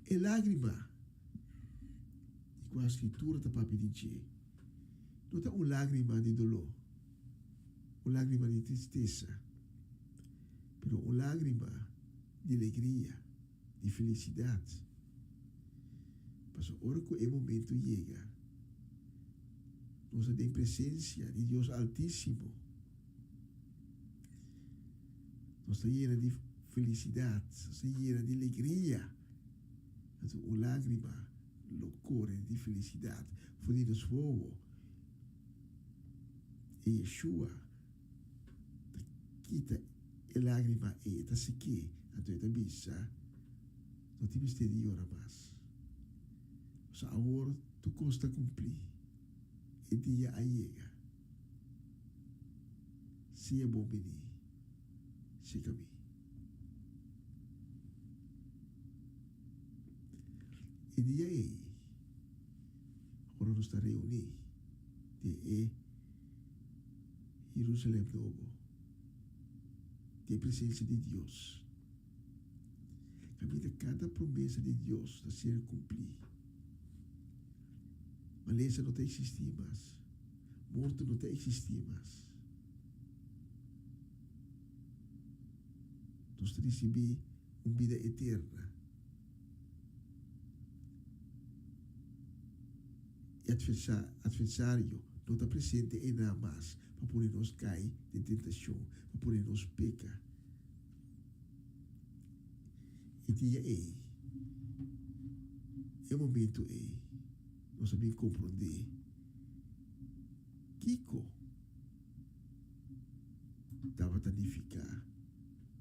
E lágrima di kua Skritura ta papia di dje no ta un lágrima di doló, un lágrima di tristesa, pero un lágrima di alegria, di felisidat. Pasobra ora ku e momentu yega, nos ta den presensia di Dios Altísimo. Nos ta yena di felisidat, nos ta yena di alegria. Anto un lágrima lo kore di felisidat for di nos wowo. E Yeshua ta kita e lágrima ei, e ta sek'é, anto e ta bisa, No tin mester di yora mas. Pasobra awor tur kos ta kumplí. E dia a yega. Si e bon bini, sika mi. E dia ei, ora nos ta reuní den e Jerusalem Nobo, den presensia di Dios, kaminda kada promesa di Dios ta ser kumplí, malesa no ta eksistí mas. Morto no ta eksistí mas. Nos ta risibí un bida eterna. E atversario no ta presente einan mas pa pone nos kai den tentashon, pa pone nos peka. E dia ei, e momento ei, nos a bin komprondé kiko tabata nifiká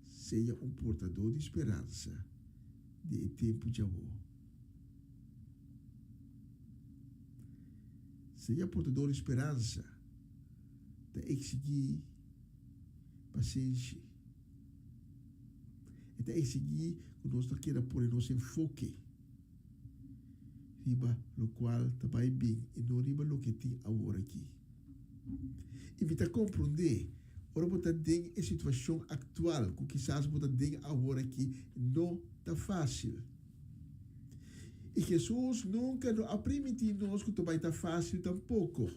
sea un portadó di speransa di e tempu djawó. Sea portadó di speransa ta eksigí pasenshi. E ta eksigí ku nos ta keda pone nos enfoke riba lokual ta bai bin i no riba loke tin awor aki. I mi ta komprondé ora bo ta den e situashon aktual ku kisas bo ta den awor aki no ta fásil. I Hesus nunka no a primintí nos ku ta bai ta fásil tampoko.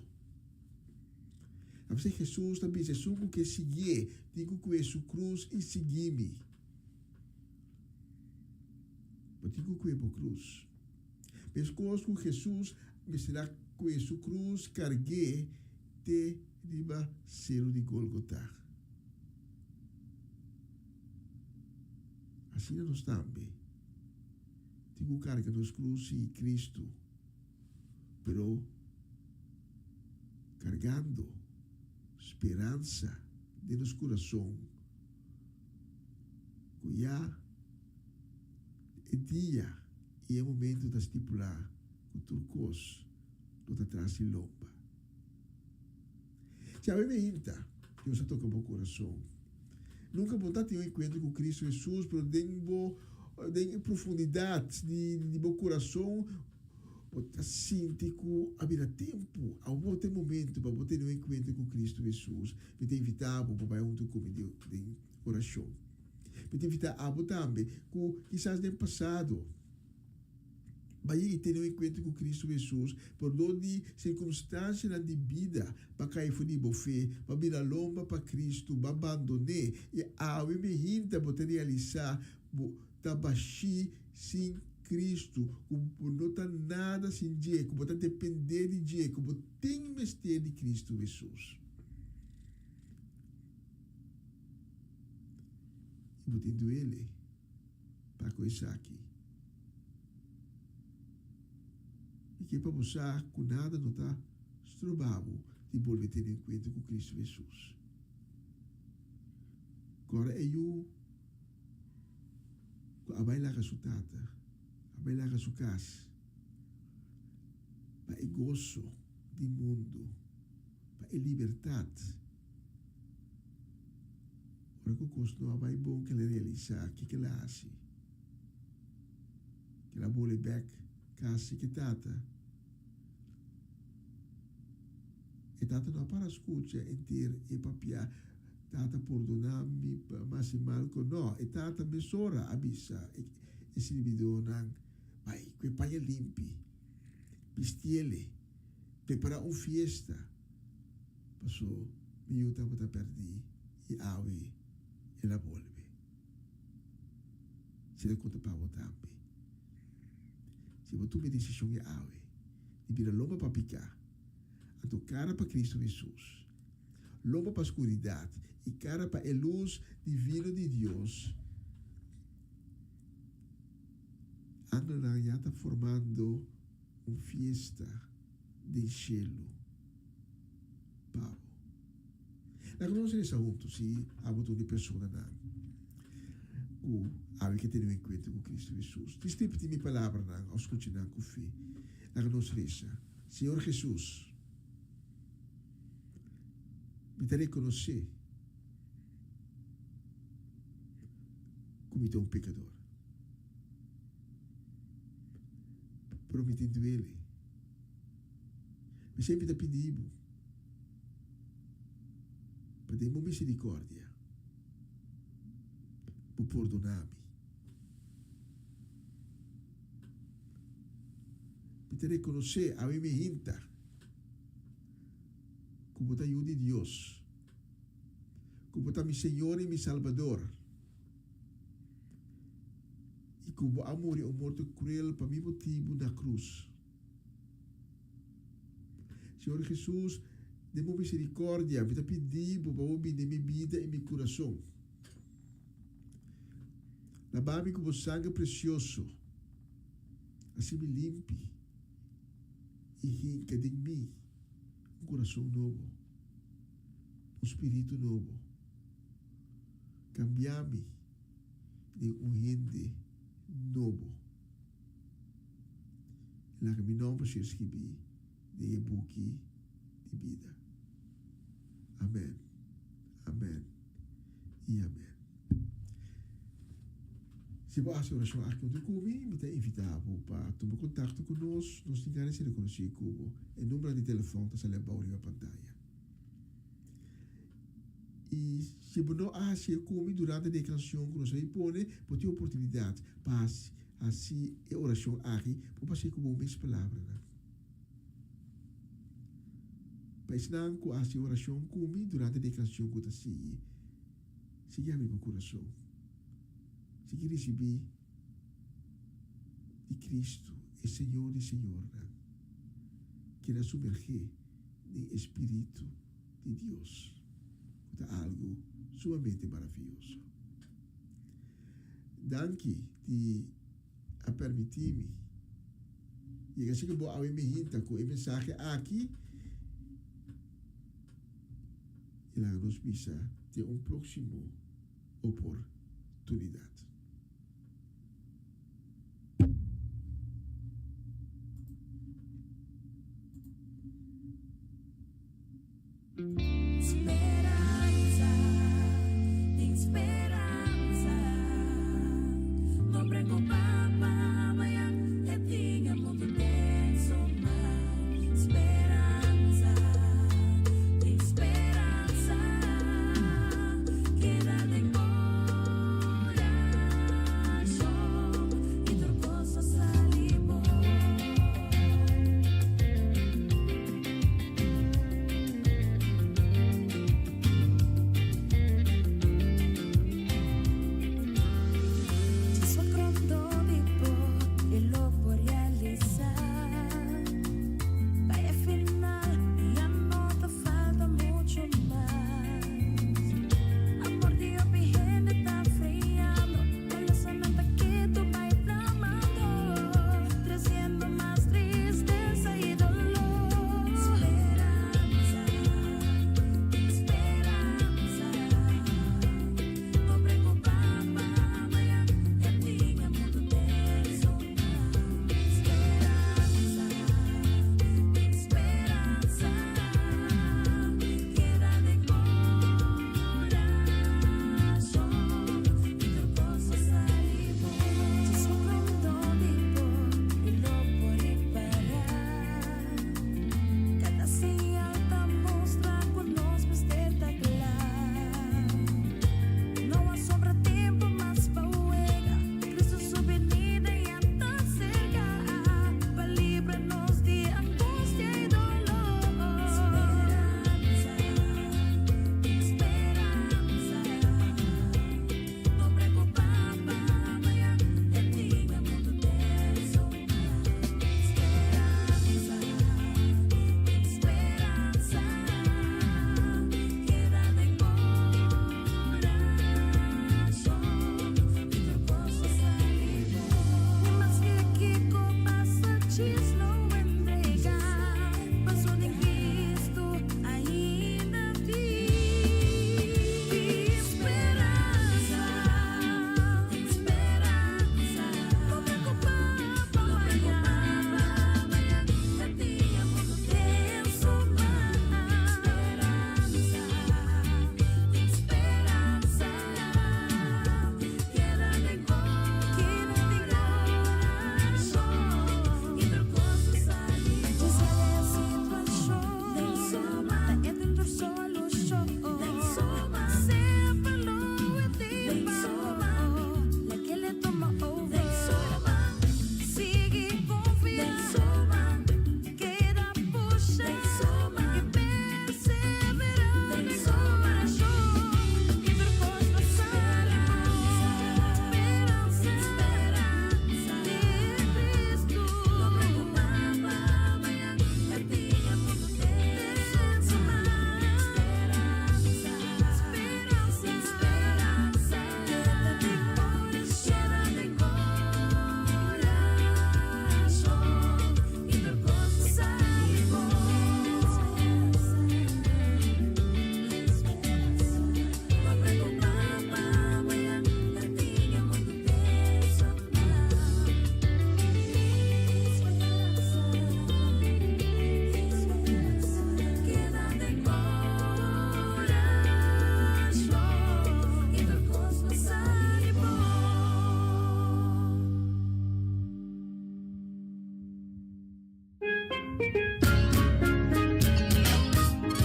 Ta p'esei Hesus ta bisa, Esun ku ke siguié, tin ku kue su krus i sigui mi. Bo tin ku kue bo krus. Meskos ku Hesus mester a kue su krus karg'é te riba seru di Golgota. Asina nos tambe tin ku karga nos krus sigui Kristu. Pero cargando speransa den nos curason cu ya e dia y e momento ta stipula cu tur cos lo ta tras di lomba. Si awe meinta Dios a toca bo curason, nunca bo ta tin un encuentro cu Cristo Jesus, pero den bo den e profundidad di bo curason bo ta sinti cu a bira tempo, awor ta e momento pa bo tene un encuentro cu Cristo Jesus. Mi ta invita bo pa bai hunto cu mi den oracion. Mi ta invita abo tambe cu kisas den pasado, Bai i tene un enkuentro ku Kristu Hesus, por dor di sirkumstansianan di bida, pa kai for di bo fe, pa bira lomba pa Kristu, ba bandon'é, i awe mehinta bo ta realisá bo ta bashí sin Kristu, ku bo no ta nada sin dje, ku bo ta dependé di dje, ku bo tin mester di Kristu Hesus. I bo tin duele. pa ku esaki. Mi ke pa bo sa ku nada no ta stroba bo di bolbe tene enkuentro ku Kristu Hesus. Kòrda e yu ku a bai laga su tata, a bai laga su kas pa e goso di mundu, pa e libertat. Ora ku kos no a bai bon kel a realisá kiko el a hasi. Kel a bole bèk kasi ku e tata. E tata no a para skucha enter e papiá, Tata pordoná mi pa mi hasi mal ku no. E tata mesora a bisa e sirbidónan, Bai ku e paña limpi, bistiele, prepará un fiesta. Paso mi yu tabata pèrdí i awe el a bolbe. Si ta konta pa bo tambe. Si bo tuma e desishon e awe di bira lomba pa piká, anto kara pa Kristu Hesus, lomba pa skuridat i kara pa e lus divino di Dios, angelnan ya ta formando un fiesta den shelu pa bo. Laga nos resa huntu si abo ta un di personanan ku awe ke tene un enkuentro ku Kristu Hesus. Djis ripití mi palabranan òf skucha nan ku fe. Laga nos resa. Señor Hesus, mi ta rekonosé ku mi ta un pekador. Pero mi tin duele. Mi semper ta pidi bo pa den bo misericordia bo pordona mi. Mi ta reconoce awe mi hinta cu bo ta Yu di Dios, cu bo ta mi Señor y mi Salbador. I ku bo a muri un morto kruel pa mi motibu na krus. Señor Hesus, den bo miserikordia, mi ta pidi bo pa bo bini den mi bida i mi kurason. Laba mi ku bo sanger presioso, hasi mi limpi i hinka den mi un kurason nobo, un spiritu nobo. Kambia mi den un hende nobo. I laga mi nomber ser skibí den e buki di bida. Amen, amen i amen. Si bo hasi orashon aki huntu ku mi, mi ta invitá bo pa tuma kontakto ku nos. Nos tin gana di ser rekonosí ku bo. E numbernan di telefòn ta sali abou riba pantaya. I si bo no a hasié ku mi durante di e kanshon ku nos a bin pone, bo tin oportunidat pa hasi e orashon aki. Bo por hasié ku bo mes palabranan. Pa esnan ku a hasi orashon ku mi durante di e kanshon ku ta sigui, sigui habri bo kurason. Sigui risibí di Kristu, e Señor di señornan. Keda sumergé den e Spiritu di Dios, ku ta algu sumamente maravioso. Danki di a permití mi yega si ku bo awe mi hinta ku e mensahe aki i laga nos bisa te un próksimo oportunidat. Speransa, tin speransa. No preocupa pa mañan, e tin e mundo den su man. Speransa, tin speransa. Keda den corazon y tur cos ta sali bon.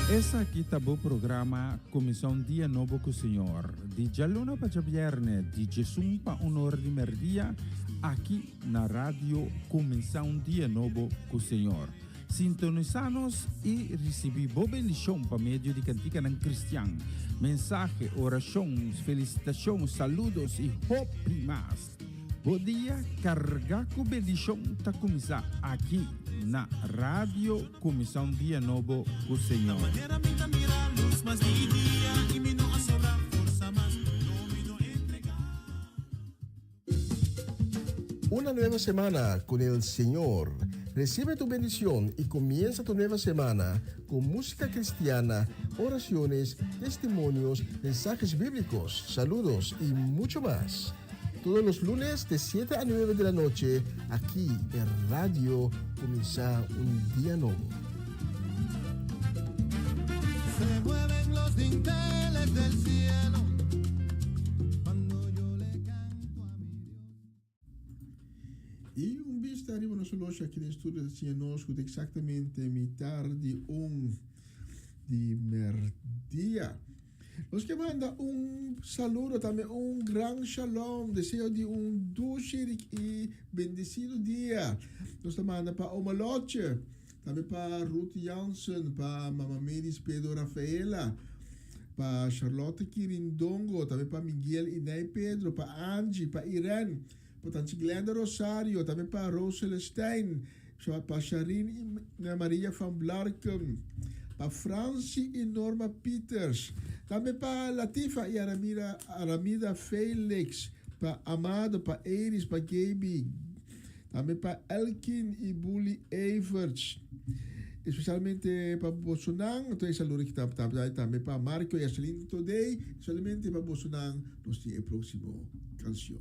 Esaki ta bo programa Kuminsá un Dia Nobo ku Señor, di djaluna pa djabièrnè, di djesun pa un or di mèrdia, aki na Radio Kuminsá un Dia Nobo ku Señor. Sintonisá nos i risibí bo bendishon pa medio di kantikanan kristian, mensahe, orashon, felisitashon, saludos i hopi mas. Bo dia kargá ku bendishon ta kuminsá aki na Radio Kuminsá un Dia Nobo ku Señor. Una nueva semana con el Señor. Recibe tu bendición y comienza tu nueva semana con música cristiana, oraciones, testimonios, mensajes bíblicos, saludos y mucho más. Todos los lunes de 7 a 9 de la noche, aquí en Radio Comienza un Día Nuevo. Se mueven los dinteles del cielo cuando yo le canto a mi Dios. I un bista riba nos horloge aki den studio ta siña nos ku ta eksaktamente mitar di un di merdia. Nos ke manda un saludo tambe un gran shalom, deseo di un dushi i bendesido dia. Nos ta manda pa Oma Lotje, tambe pa Ruth Jansen, pa Mama Medis Pedro Rafaela, pa Charlotte Kirindongo, tambe pa Miguel i Ney Pedro, pa Angie, pa Irene, pa Tanchi Glenda Rosario, tambe pa Rose Celestijn, pa Sharin i Maria van Blarkum, pa Franci i Norma Pieters, tambe pa Latifa i Aramira, Aramida Felix, pa Amado, pa Iris, pa Gaby, tambe pa Elkin i Bully Everts. Especialmente pa bosonan, entonces saludo ki tambe pa Marco i Ashlyn Today, especialmente pa bosonan, nos tin e próximo canción.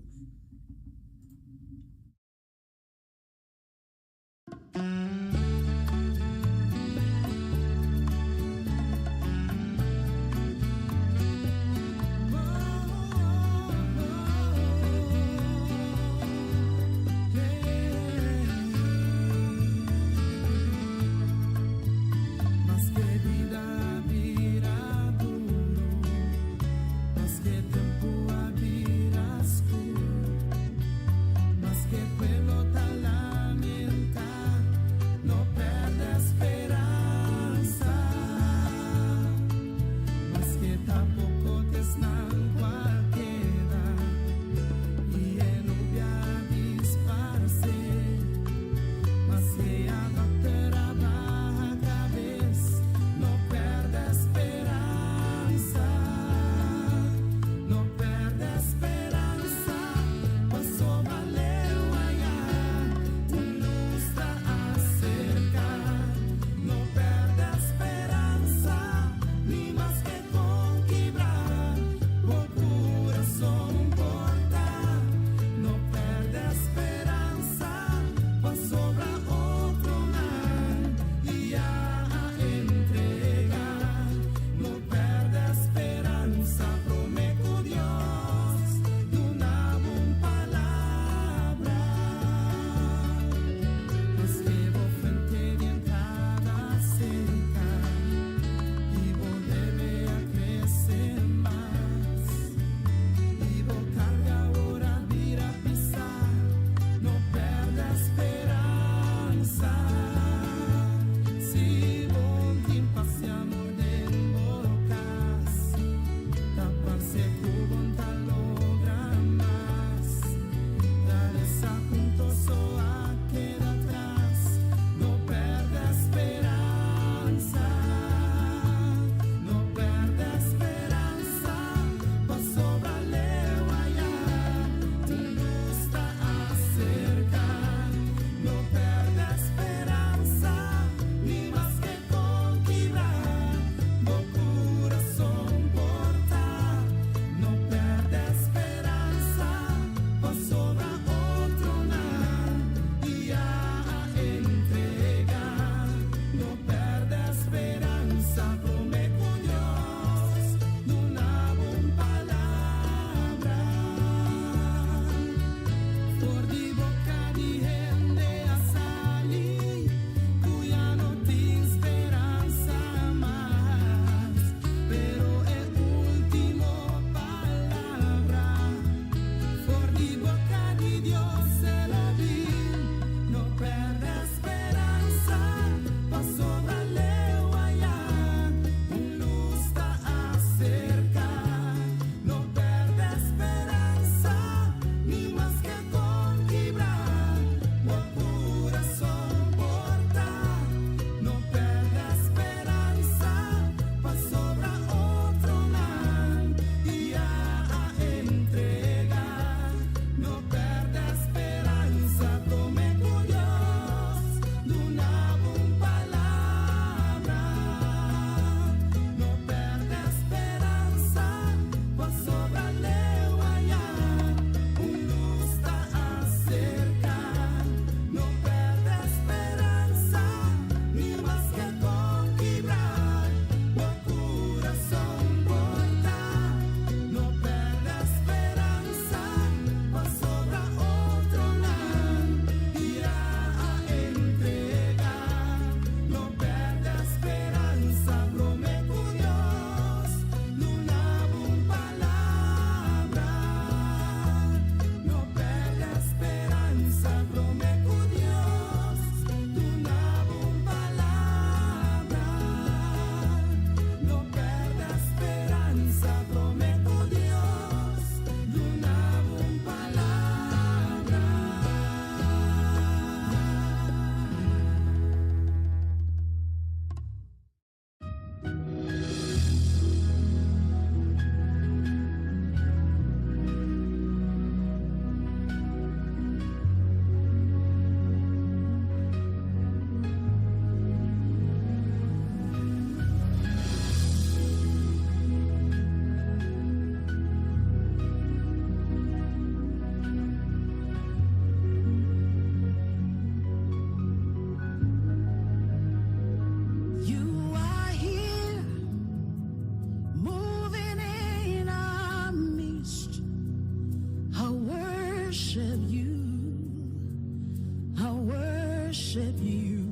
worship you.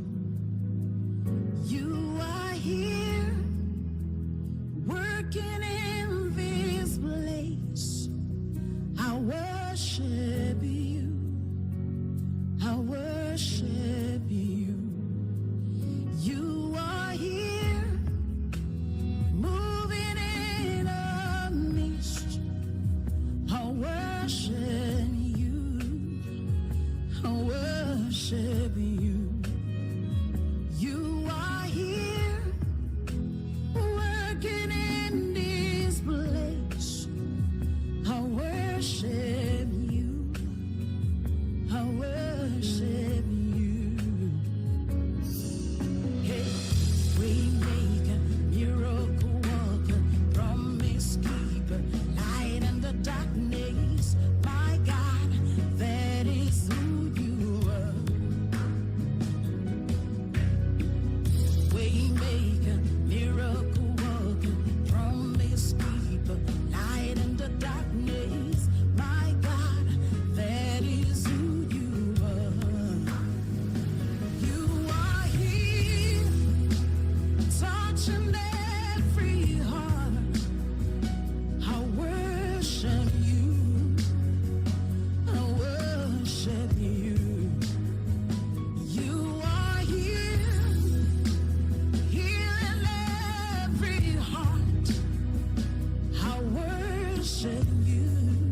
You are here, working in this place. I worship you. I worship you. You are here, moving in our midst. I worship you. I worship you. You are here, working in this place. I worship you. I worship you. Hey, waymaker, miracle worker, promise keeper, light in the darkness. My God, that is who you are. Waymaker, miracle worker, promise keeper, light in the darkness. My God, that is who you are. You are here, touching every heart. I worship you. I worship you. You are here, healing every heart. I worship you.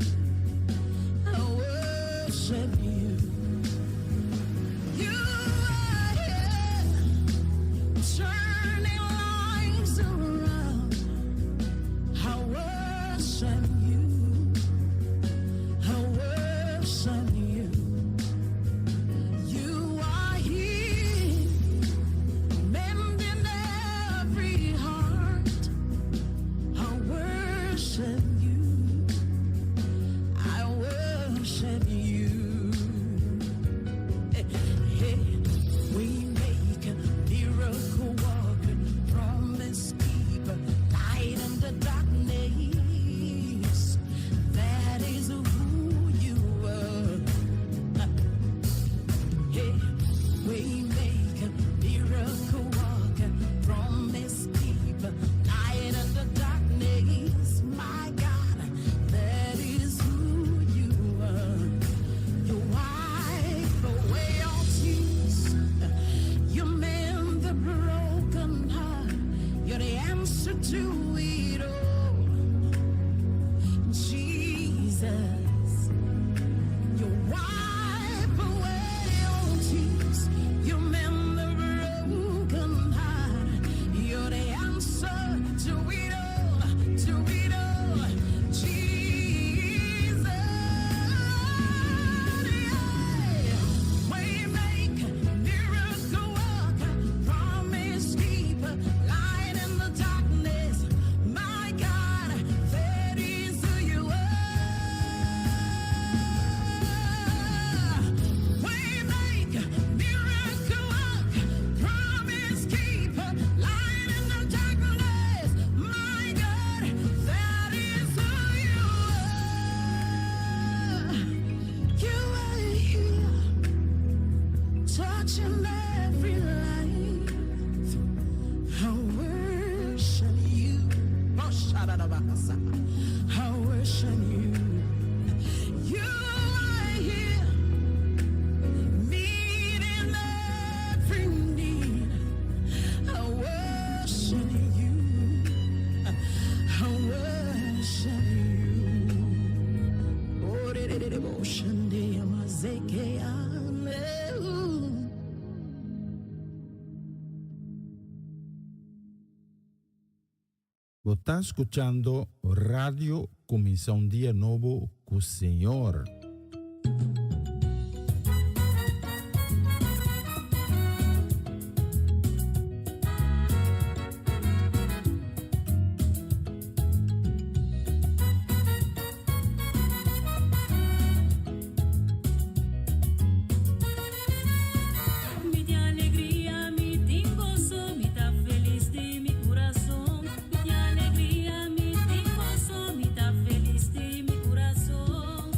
I worship you. You are here, turning lives around. I worship you. I worship you. You are here, mending every heart. I worship you. I worship you. Hey, waymaker, miracle worker, promise keeper, light in the darkness. That is who you are. Hey, waymaker, miracle worker, promise keeper, light in the darkness. My God, that is who you are. You wipe away all tears. You mend the broken heart. You're the answer to it all. Jesus. You wipe away all tears. You mend the broken heart. You're the answer to it all, to it all. Jesus. Yeah. Waymaker, miracle worker, promise keeper, light in the darkness. My God, that is who you are. Waymaker, miracle worker, promise keeper, light in the darkness. My God, that is who you are. You are here, touching every life. I worship you. Oh, shadadabakasa. I worship you. You are here, meeting every need. I worship you. I worship you. Oh, de- de- de- de- bo- shande amazeke ame. Bo ta skuchando Radio Kuminsá un Dia Nobo ku Señor. Mi tin alegria, mi tin goso, mi ta felis di mi kurason. Mi tin alegria, mi tin goso, mi ta felis di mi kurason.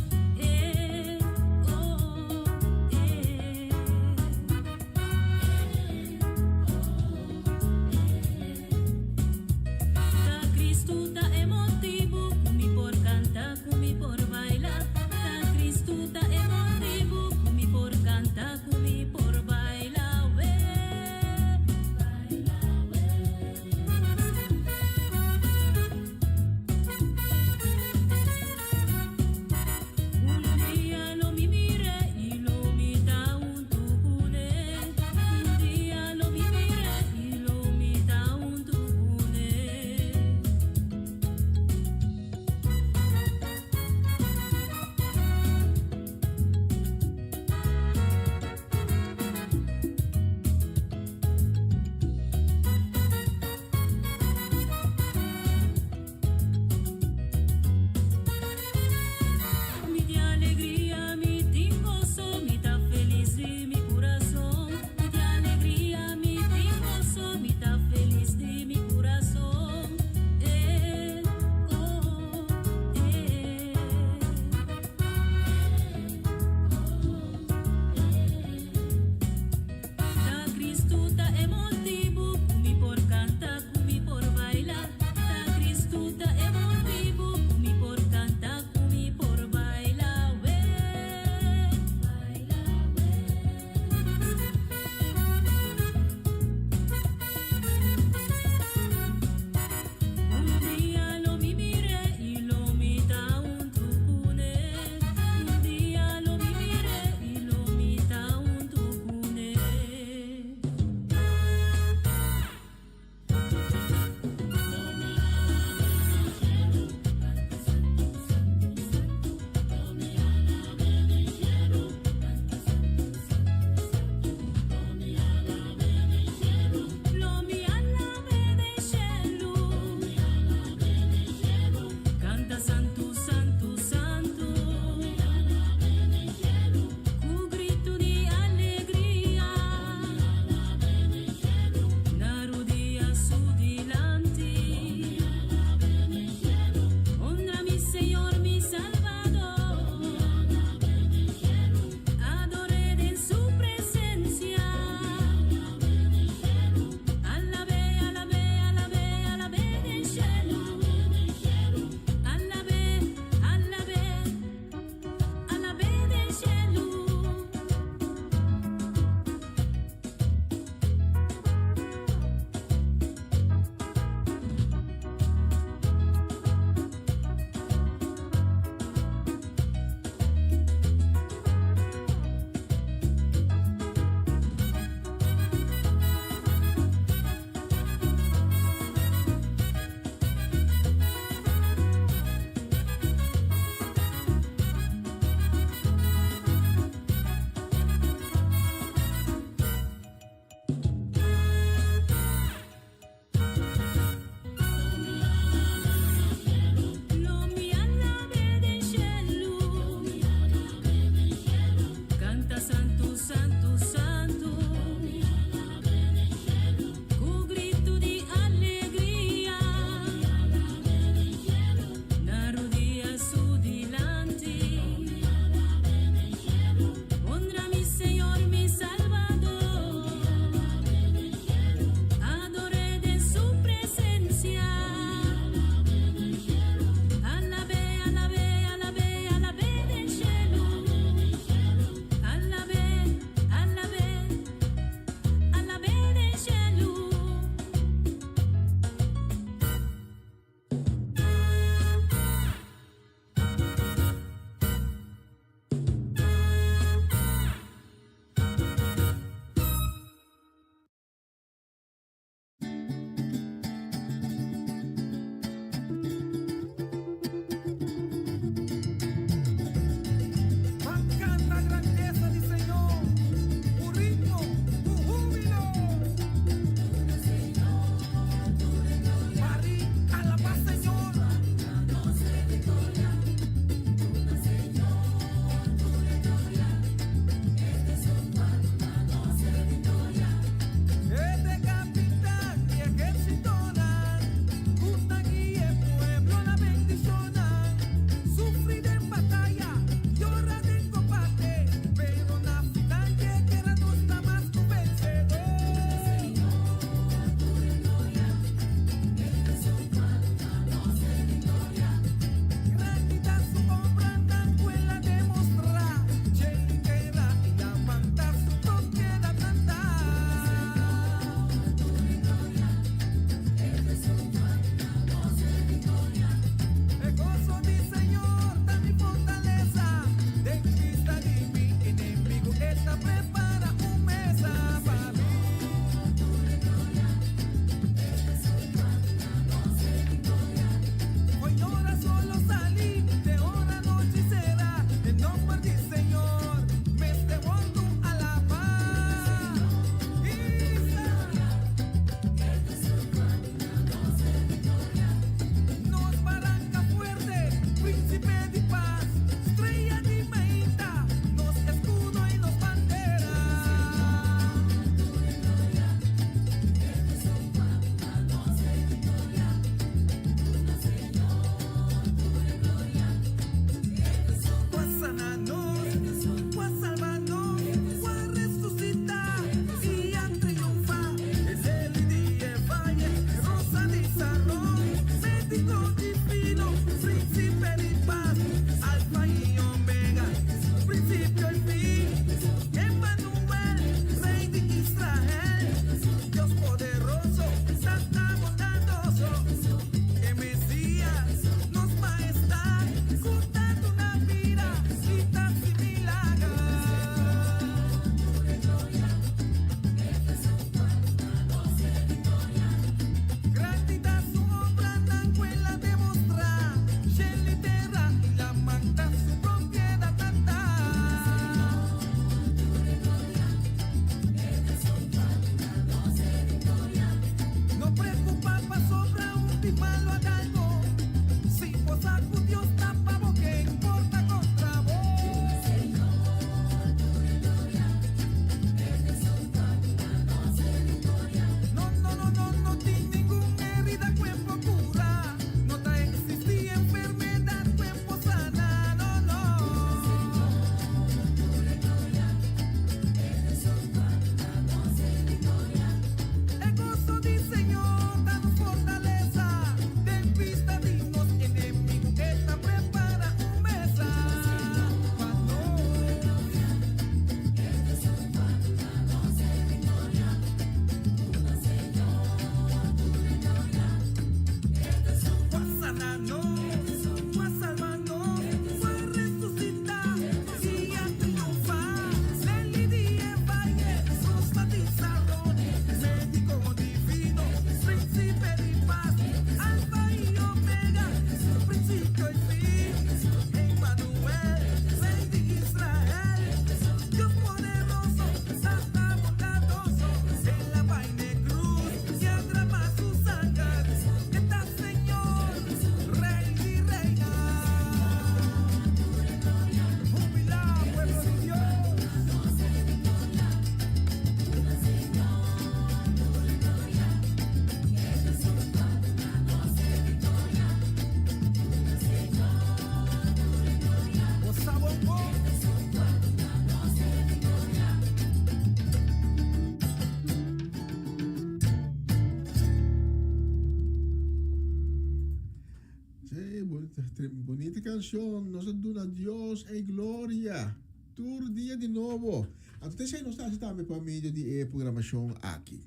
Bonita canción. Nos duna Dios e gloria. Tur dia di nobo. Anto esei nos ta hasi tambe pa medio di e programacion aki.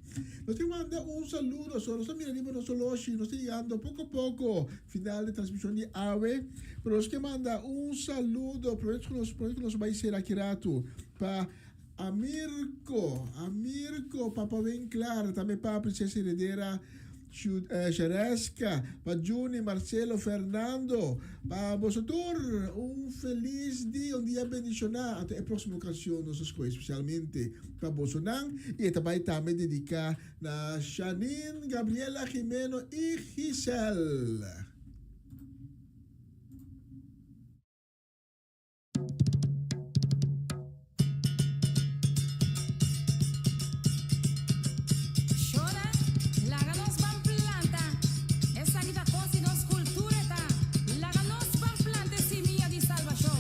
Nos tin manda un saludo. So nos ta mira riba nos oloshi. Nos ta yegando poco poco final di transmision di awe. Pero nos ke manda un saludo. Prome cu nos, prome cu nos bai sera aki ratu pa Amirko, Amirko, Papa Winklar, tambe pa Princesa Heredera Shareska, pa Juni, Marcelo, Fernando, pa boso tur un felis dia, un dia bendiciona. Anto e proximo cancion nos a scoge specialmente pa bosonan y e ta bay tambe dedica na Shanine, Gabriela, Jimeno y Giselle. Shora, laga nos ban planta. Esaki ta kos di nos kultura ta. Laga nos ban planta e simia di salbashon.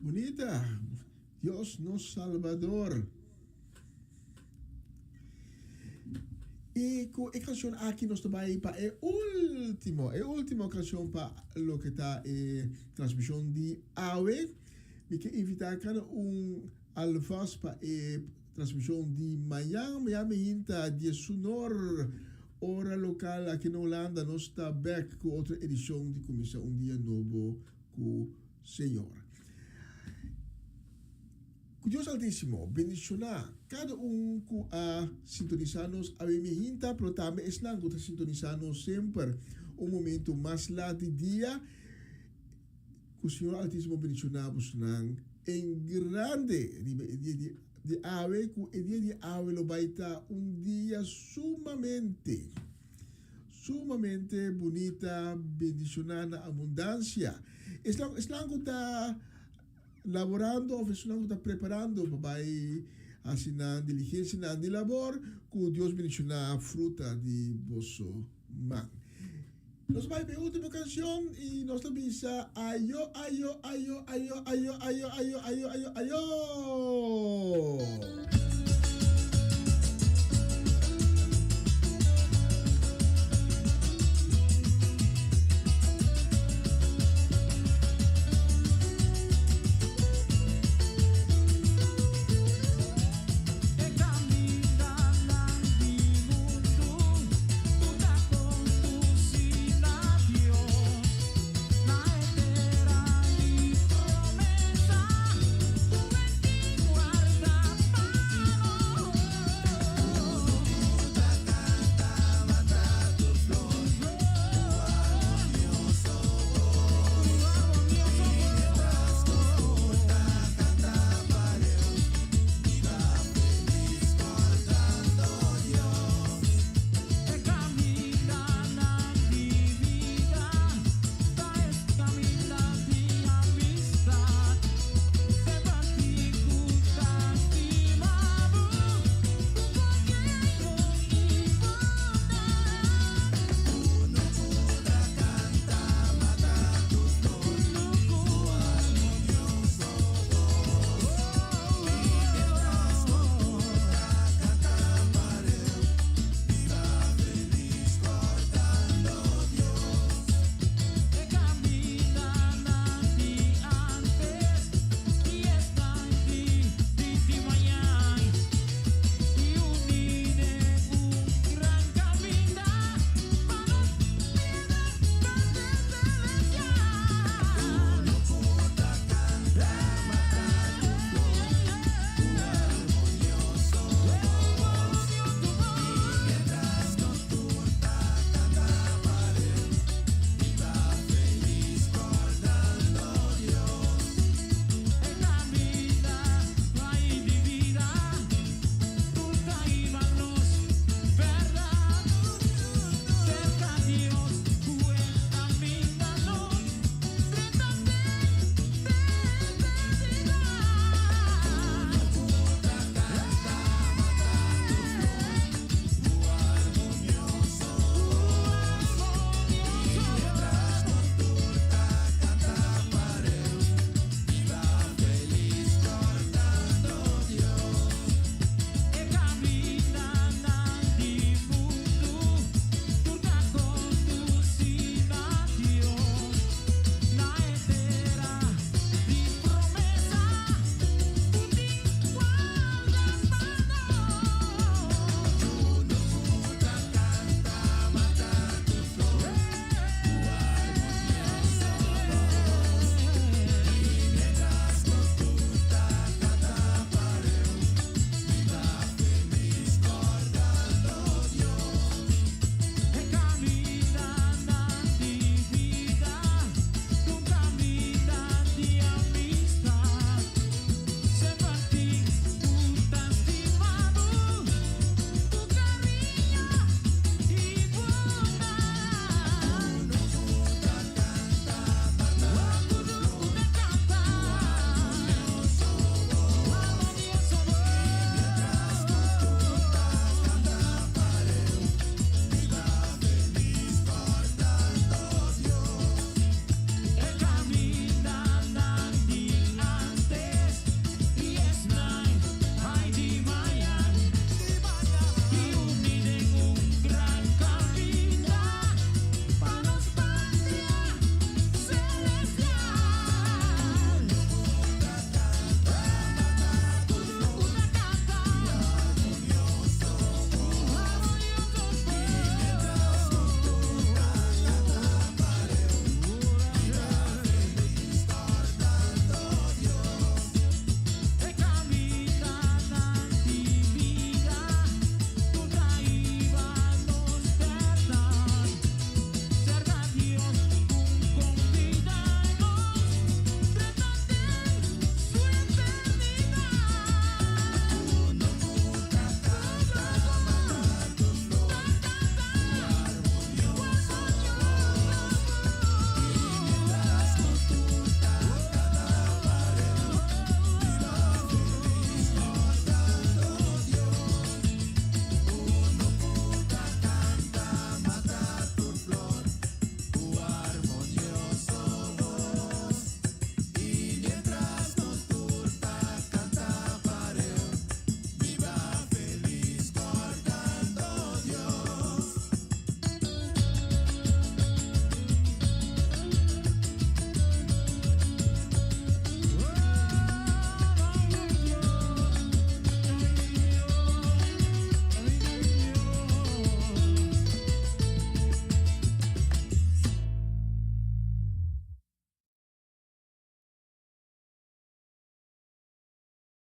Bunita. Dios nos Salbador. I ku e kanshon aki nos ta bai pa e último, e último kanshon pa loke ta e transmishon di awe. Mi ke invitá kada un alvast pa e transmishon di mañan. Mañan mi hinta diesunor ora lokal aki na Hulanda nos ta bèk ku otro edishon di Kuminsá un Dia Nobo ku Señor. Ku Dios Altísimo bendishoná kada un ku a sintonisá nos awe mihinta, pero tambe esnan ku ta sintonisá nos semper un momentu mas lat di dia. Ku Señor Altísimo bendishoná bosonan en grande riba e dia di awe, ku e dia di awe lo bai ta un dia sumamente, sumamente bunita, bendishoná na abundansia. Esnan, esnan ku ta. Laborando of esunnan ku ta preparando pa bai hasi nan diligensianan di labor, ku Dios bendishoná fruta di boso man. Nos bai pa e ultimo kanshon i nos ta bisa ayo ayo ayo ayo ayo ayo ayo ayo ayo ayo.